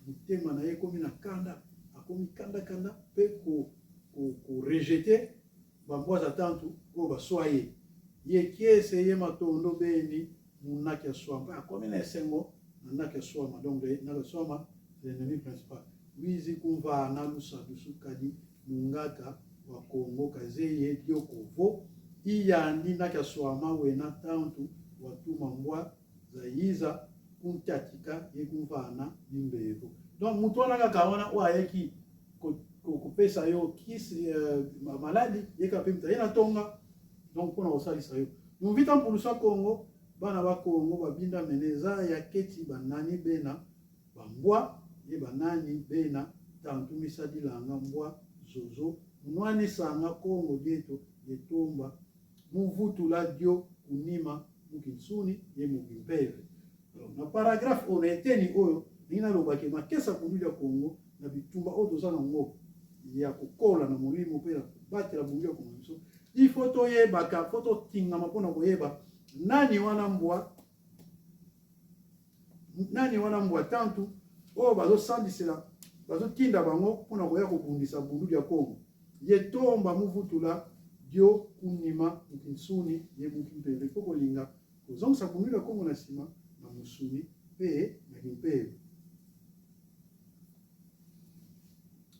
motema na ye ekomi na kanda akomi kanda kanda pe ko ko, ko rejeter bambwa za tantu oyo baswa ye ye kiese ye matondo beni munaki ya swama akomi na esengo na ndako ya swama donc ndako ya swama c'est l'ennemi principal wizi kumvana lusadusu kadi mungaka wa kongo kazeye diokovo iyandi ndako ya swama wena tantu watuma mbwa zayiza kuntatika ye kumvana bimbevo donc mutu wana kaka wana oyo ayaki kopesa yo kisi uh, maladi ye kaka mpe moto aye na tonga donc mpona kosalisa yo mvita mpulusa kongo Bana ba Kongo ba binda mene eza ya keti ba nani bena ba mbwa ye ba nani bena tantu misadilanga mbwa zozo munwani sanga Kongo dieto ye tomba muvutula dio kunima mukinsuni ye mubimpeve. Alors na paragraphe oyo na eteni oyo ndenge naloba ke makesa bundu dia Kongo na bitumba oyo toza na ngo ya kokola na molimo mpe ya kobatela bundu ya Kongo na biso il faut toyebaka faut totingama mpona koyeba Nani wana mbwa nani wana mbwa tantu oyo bazosambisela bazotinda bango mpona koya kobundisa bundu dia Kongo ye tomba muvutula dio kunima mukinsuni ye mukimpeve mpo kolinga kozongisa bundu dia Kongo na nsima na musuni mpe na kimpeve.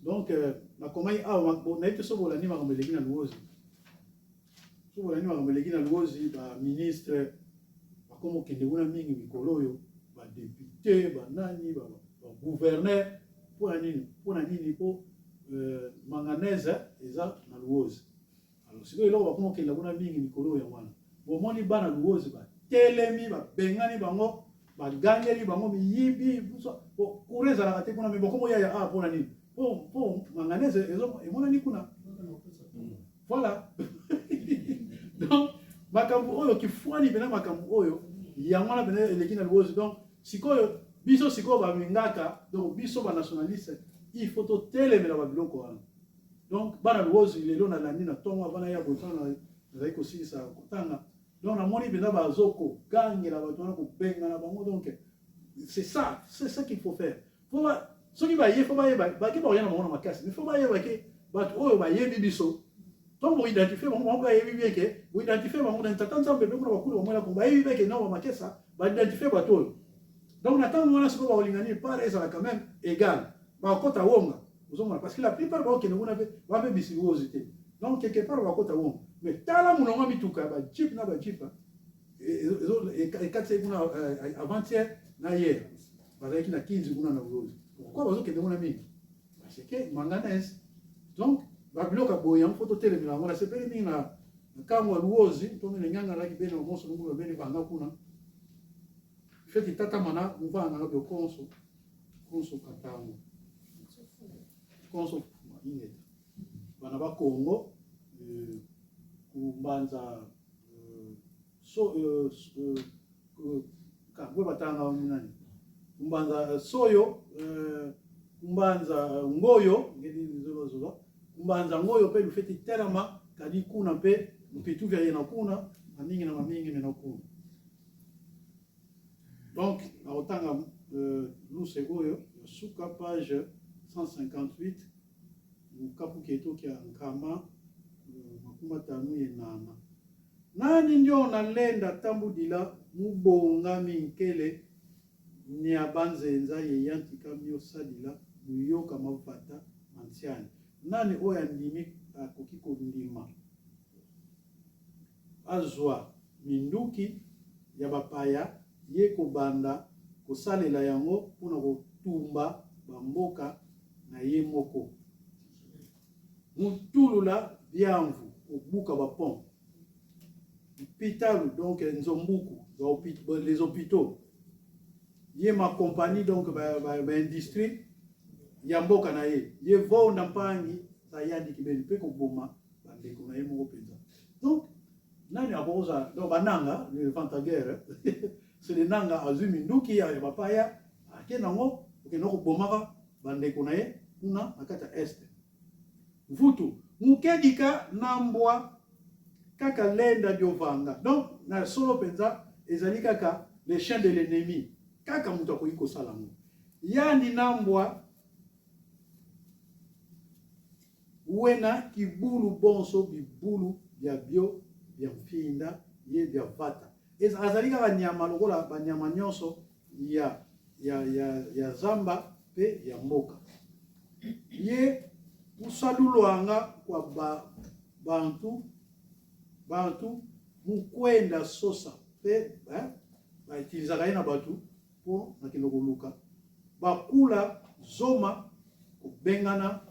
Donc euh, nakomaki awa nayebi te soki bolandi makambo eleki na Luozi. Soki bolandi makambo eleki na Luozi, ba ministre bakoma kokende kuna mingi mikolo oyo, ba depute, ba nani, ba, ba gouverneur. Mpo na nini? Mpo na nini? Mpo euh, manganèse eza na Luozi. Alors sikoyo eloko bakoma kokenda kuna mingi mikolo oyo yango wana. Bomoni bana Luozi batelemi, babengani bango. Bagangeli bango miyibi, courant ezalaka te kuna, mais bokomo yaya awa mpona nini? Po manganèse emonani kuna. Voilà. Donc makambo oyo kifwani mpena, makambo oyo yango wana mpena eleki na Luozi. Donc sikoyo biso sikoyo bamingaka, donc biso banationaliste, il faut totelemela babiloko wana. Donc bana Luozi, lelo nalandi na ntongo avana ya botana, nazali kosilisa kotanga, donc namoni mpenza bazokogangela bato wana, kobengana bango. Donc c'est ça, c'est ça qu'il faut faire. Faut soki baye, faut bayeba bake bakoya na bango na makasi, mais faut bayeba ke bato oyo bayebi biso. Ntango boidentifie bango, bango bayebi bien ke boidentifie bango na tata Nzambe mpe kuna bakulu bamwela kongo, bayebi bien ke non, bamakesa baidentifie bato oyo. Donc na ntango wana sikoyo bakolinga nini? Part ezala quand même égal, bakota wonga, ozomona, parce que la plupart bakokende kuna mpe bape bisiwozi te. Donc quelque part bakota wonga, mais tala molongo ya mituka ya bajeep na bajeep ekati kuna avant-hier na hier, bazalaki na Kinzi kuna na Luozi. Pourquoi bazokende kuna mingi? Parce que manganèse. Donc babiloko ya boye yango faut totelemela yango. Nasepeli mingi na ntango ya Luozi ntomene nyanga alaki bene bamonso nungu babene banga kuna feti tata mana muvanga byo konso konso katango konso ingeta bana bakongo kumbanza so kabwe batanga nani, kumbanza soyo, kumbanza ngoyo ngedi zolozola, kumbanza ngoyo mpe lufeti telama kadi kuna mpe mpitu vya ye na kuna mamingi na mamingi me na kuna. Donc nakotanga luse oyo ya suka, page 158, mokapu ketoki ya 150 ye nana. Nani ndio nalenda tambudila mubongami nkele nia banzenza ye yantika miosalila muyoka mavata mantiani? Nani oyo andimi, akoki kondima azwa minduki ya bapaya, ye kobanda kosalela yango mpona kotumba bamboka na ye moko, mutulula biamvu, kobuka bapont, mpitalu, donc nzombuku, les hôpitaux, ye makompagnie, donc baindustrie ba ya mboka na ye, ye vonda mpangi sayandiki beni mpe koboma bandeko na ye moko mpenza? Donc nani akokozala? Donc bananga, le vent-à-guerre, c'est le Nanga azwi minduki ya bapaya, ake nango okende kobomaka bandeko na ye kuna na kati ya Est. Mvutu mukedika na mbwa kaka lenda diovanga. Donc na solo mpenza ezali kaka le chien de l'ennemi kaka moto akoki kosala yango. Yani na mbwa wena kibulu bonso bibulu bya bio bya mfinda ye bya vata. Azali kaka nyama lokola banyama nyonso ya zamba mpe ya mboka. Ye kusalulwanga kwa ba, bantu bantu mukwenda sosa mpe bautilisaka ye na bato mpo nakende koluka bakula zoma kobengana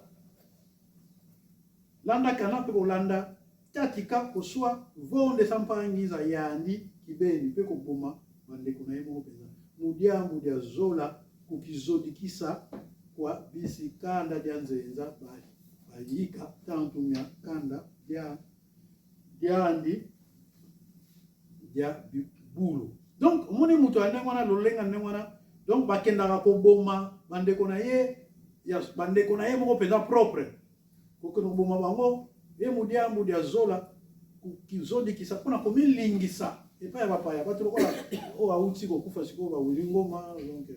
landa kana mpe kolanda tatika koswa vonde sampangiza yandi kibeni mpe koboma bandeko na ye moko mpenza. Mudiambu dia zola kukizodikisa kwa bisi kanda dia nzenza bayika tantu mya kanda dia diandi dia bibulu. Donc omoni moto ya ndenge wana, lolenga ndenge wana, donc bakendaka koboma bandeko na ye, ya bandeko na ye moko mpenza propre, kokende koboma bango. Ye mudiambu dia zola kizodikisa mpona komilingisa epai ya bapaya, bato lokola oyo auti kokufa sikoyo, bawili ngoma. Donc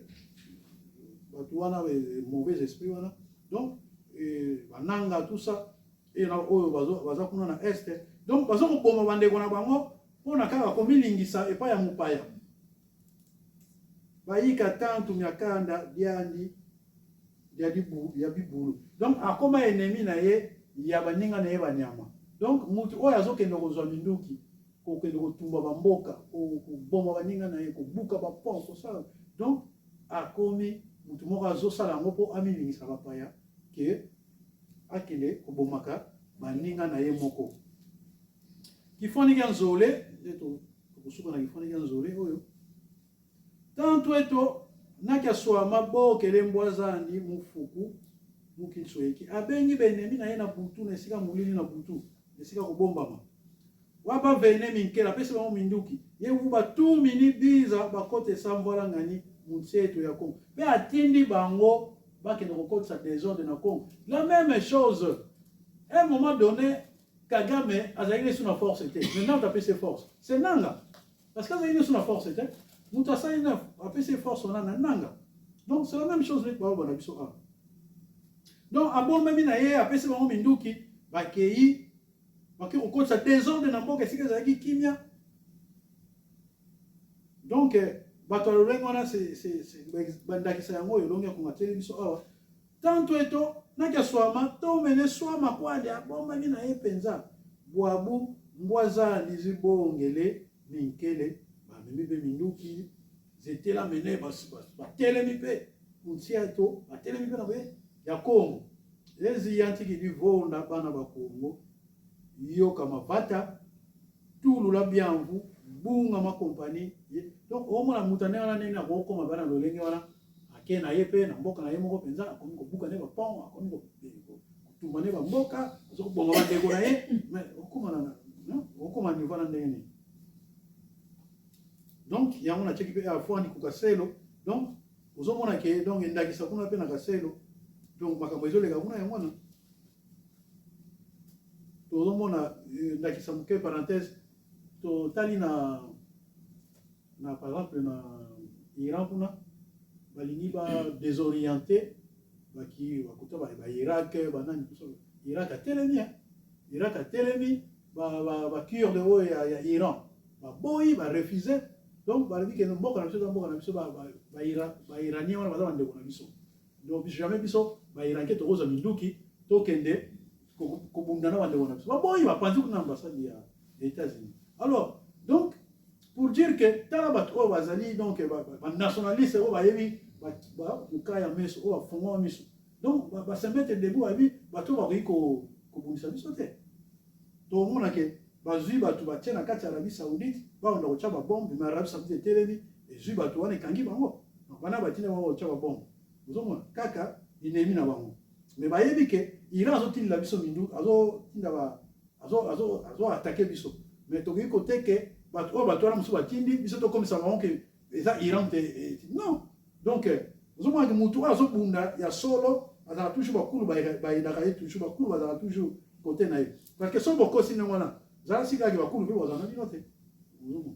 bato wana, mauvais esprit wana, donc bananga, tout ça, oyo baza kuna na Est, donc baza koboma bandeko na bango mpona kaka komilingisa epai ya mopaya. Bayika tantu miakanda diandi ya bibulu. Donc akoma ennemi na ye ya baninga na ye banyama. Donc mutu oyo azokende kozwa minduki, kokende kotumba bamboka, koboma baninga na ye, kobuka bapont, kosala, donc akomi mutu moko azosala yango mpo amilingisa bapaya ke akende kobomaka baninga na ye moko. Kifoniki ya nzole nde tokosuka na kifoniki ya nzole oyo. Tantu eto naki aswama bokele mbwa zandi mufuku mukinsoyeki abengi benemi na ye na butu na esika molili na butu na esika kobombama waba vene minkela apesi bango minduki ye wuba tumini biza bakotesa mvwala ngani munseto ya Congo pe atindi bango bakende kokotisa desordre na Congo. La meme chose, un moment donné Kagame azalaki lisusu na force te, mais Nanga apesi ye force, c'est Nanga. Parce que azalaki lisusu na force te, moto asali na apesi ye force wana na Nanga. Donc c'est la même chose neti baoba na biso awa. Donc abombami na ye, apesi bango minduki, bakei bakei kokotisa desordre na mboka esika ezalaki kimia. Donc bato ya lolenge wana bandakisa yango oyo elongi ya kongo atieli biso awa. Tanto eto nakia swama to mene swama kwandi abombami na ye mpenza bwabu mbwa za lizibongele minkele bamemi mpe minduki zetela mene batelemi mpe kuntia to batelemi mpe na boye ya Kongo ezi yantiki livonda bana ba Kongo yoka mavata tulula bianvu bunga ma compagnie donc omona moto ndenge wana ndenge akokoma bana lolenge wana. Ake na ye pe na mboka na ye moko penza, akomi kobuka ne ba pont, akomi kotumba ne ba mboka, azo kobonga ba ndeko na ye, mais okoma na okoma niveau na ndenge nini? Donc yango na cheki pe afwani ku Kaselo, donc ozomona ke donc endakisa kuna pe na Kaselo, donc makambo ezoleka kuna yango wana. Tozomona ndakisa moke parenthèse, totali na na par exemple na Iran kuna balingi ba desorienter baki bakuta ba, ba Irak banani tout ça. Irak atelemi hein. Irak atelemi ba ba, ba Kurde oyo ya, ya Iran baboyi ba refuser donc balobi ke mboka na biso eza mboka na biso ba ba, ba, Ira, ba Iranien wana baza bandeko na biso donc jamais biso ba Irakien tokozwa minduki tokende kobunda na bandeko na biso baboyi bapanzi kuna ambassade ya États-Unis. Alors donc pour dire que tala bato oyo bazali donc ba nationaliste oyo bayebi ba ya meso oyo bafungwama miso donc ba se mettre debout bayebi bato oyo bakoki kobundisa biso te. Tokomona ke bazwi bato batie na kati ya Arabie Saoudite babanda kotya babombe, mais Arabie Saoudite etelemi ezwi bato wana ekangi bango bana batinda bango kotya babombe. Ozomona kaka ennemi na bango, mais bayebi ke Iran azotindela biso minduki, azotinda ba azo azo azo attaquer biso, mais tokoki kote ke bato oyo bato wana mosusu batindi biso tokomisa bango ke eza Iran te, non. Donc ozomona ke motu oyo azobunda ya solo azalaka toujours bakulu bayedaka ye toujours, bakulu bazalaka toujours kote na ye, parce que soki bokosi ndenge wana zala sikaki bakulu mpe bazala na bino te. Ozomona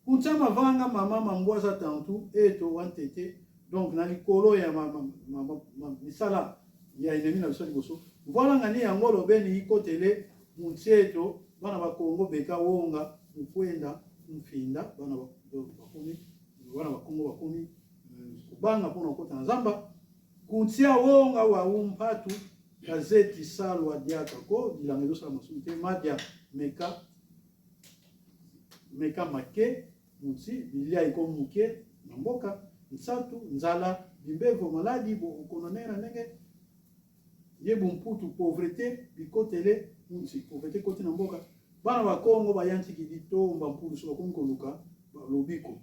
kuntia mavanga mama mambwaza tantu eto wantete donc na likolo ya misala ya ennemi na biso liboso voilà ngani yango lobeni ikotele muntieto bana ba Kongo beka wonga mukwenda mfinda bana bakomi bana ba Kongo bakomi kobanga mpona kokota na zamba kuntia wonga wa umpatu gazeti salwa diaka ko bilanga ezosala masumu te madia meka meka make Muti bilia ekomi muke na mboka, nsatu, nzala, bimbevo, maladi, bokono ndenge na ndenge, ye bumputu, pauvrete, bikotele, muti, pauvrete ekoti na mboka. Bana ba Kongo bayantiki litomba mpulusu bakomi koluka lobiko.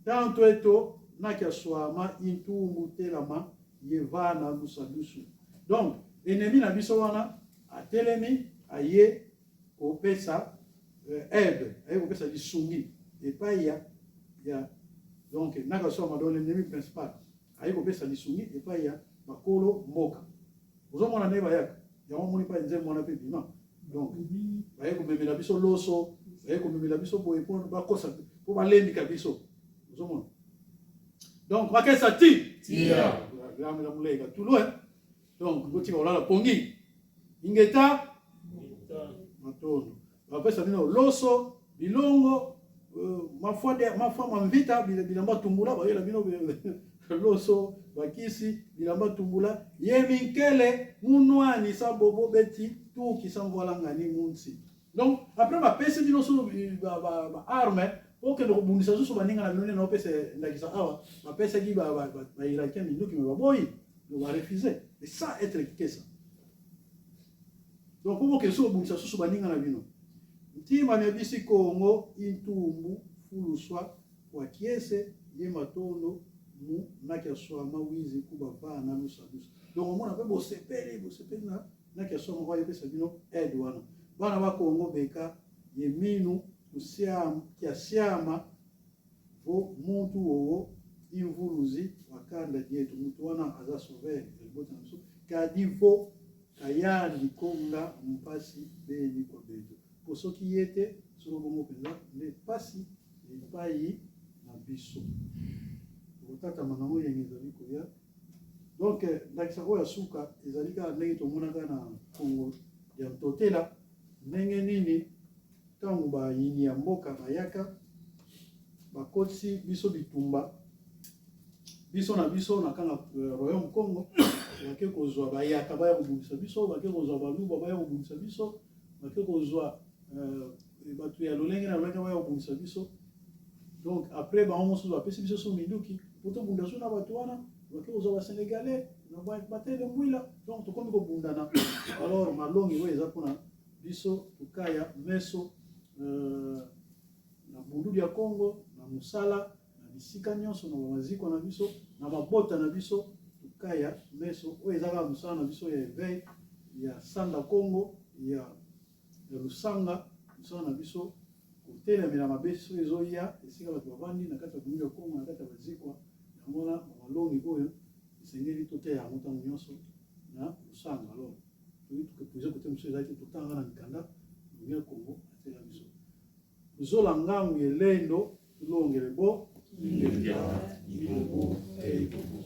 Tanto eto nakia swama intumbu telama ye vana lusadusu. Donc ennemi na biso wana atelemi aye kopesa aide, aye kopesa lisungi epai ya ya donc nakaswama donc l'ennemi principal aye kopesa lisungi epai ya bakolo mboka. Ozomona ndenge bayaka yango omoni pa nzembo wana mpe bima donc baye komemela biso loso, baye komemela biso boye mpo bakosa mpo balembika biso. Ozomona donc bakesa ti tia lamela muleka tulo hein. Donc botika kolala pongi ingeta matondo bapesa bino loso bilongo mafwa de mafwa mamvita bilamba tumbula bayela bino loso bakisi bilamba tumbula ye minkele munwani sa bobo beti tuki sa mvwala ngani munsi. Donc après bapesi bino so ba, ba, ba arme okende kobundisa susu baninga na bino nde naopesa ndakisa awa bapesaki ba, ba, ba, ba irakien minduki me baboyi donc ba refuser et ça être kesa. Donc po bokende so kobundisa susu baninga na bino ntima mya bisi Kongo intumbu fuluswa. Kua kiese ye matondo mu nakia swama wizi ku bavana lusa lusa. Donc omona pe bosepeli bosepeli na nakia swama kwa yepesa bino aide wana. Bana ba Congo beka ye minu kusiam kia siama vo muntu wowo imvuluzi wakanda dietu mutu wana aza sauveur ya libota na biso kadi vo kayandi ko nga mpasi beni kwa betu po soki ye te solo bongo penza nde pasi epayi na biso. Tokotatama na yango yenge ezali koya. Donc ndakisa oyo ya suka ezali kaka ndenge tomonaka na Kongo ya Ntotela, ndenge nini ntango bayini ya mboka bayaka bakotisi biso bitumba biso na biso na kanga euh, royaume Congo, bake kozwa bayaka baya kobundisa biso, bake kozwa baluba baya kobundisa biso, bake kozwa euh, bato ya lolenge na lolenge baya kobundisa biso. Donc après bango mosusu bapesi biso so minduki po tobunda so na bato wana, bake kozwa basenegalais na batele mbwila, donc tokomi kobundana. Alors malongi oyo eza mpona biso tokaya meso euh, na bundu ya Congo na mosala na bisika nyonso na bamazikwa na biso na mabota na biso tokaya meso oyo eza kaka mosala na biso ya eveil ya sanda Congo ya ya lusanga mosala na biso kotelemela mabe soki ezoya esika bato bavandi na kati ya bundu ya Kongo na kati ya bazikwa yango wana bamalongi oyo esengeli toteya yango ntango nyonso na lusanga. Alors toki tokepuise kote mosusu ezalaki totanga na mikanda bundu ya Kongo atela biso zola ngangu yelendo tulongele bo ingeta ibobo e ibobo.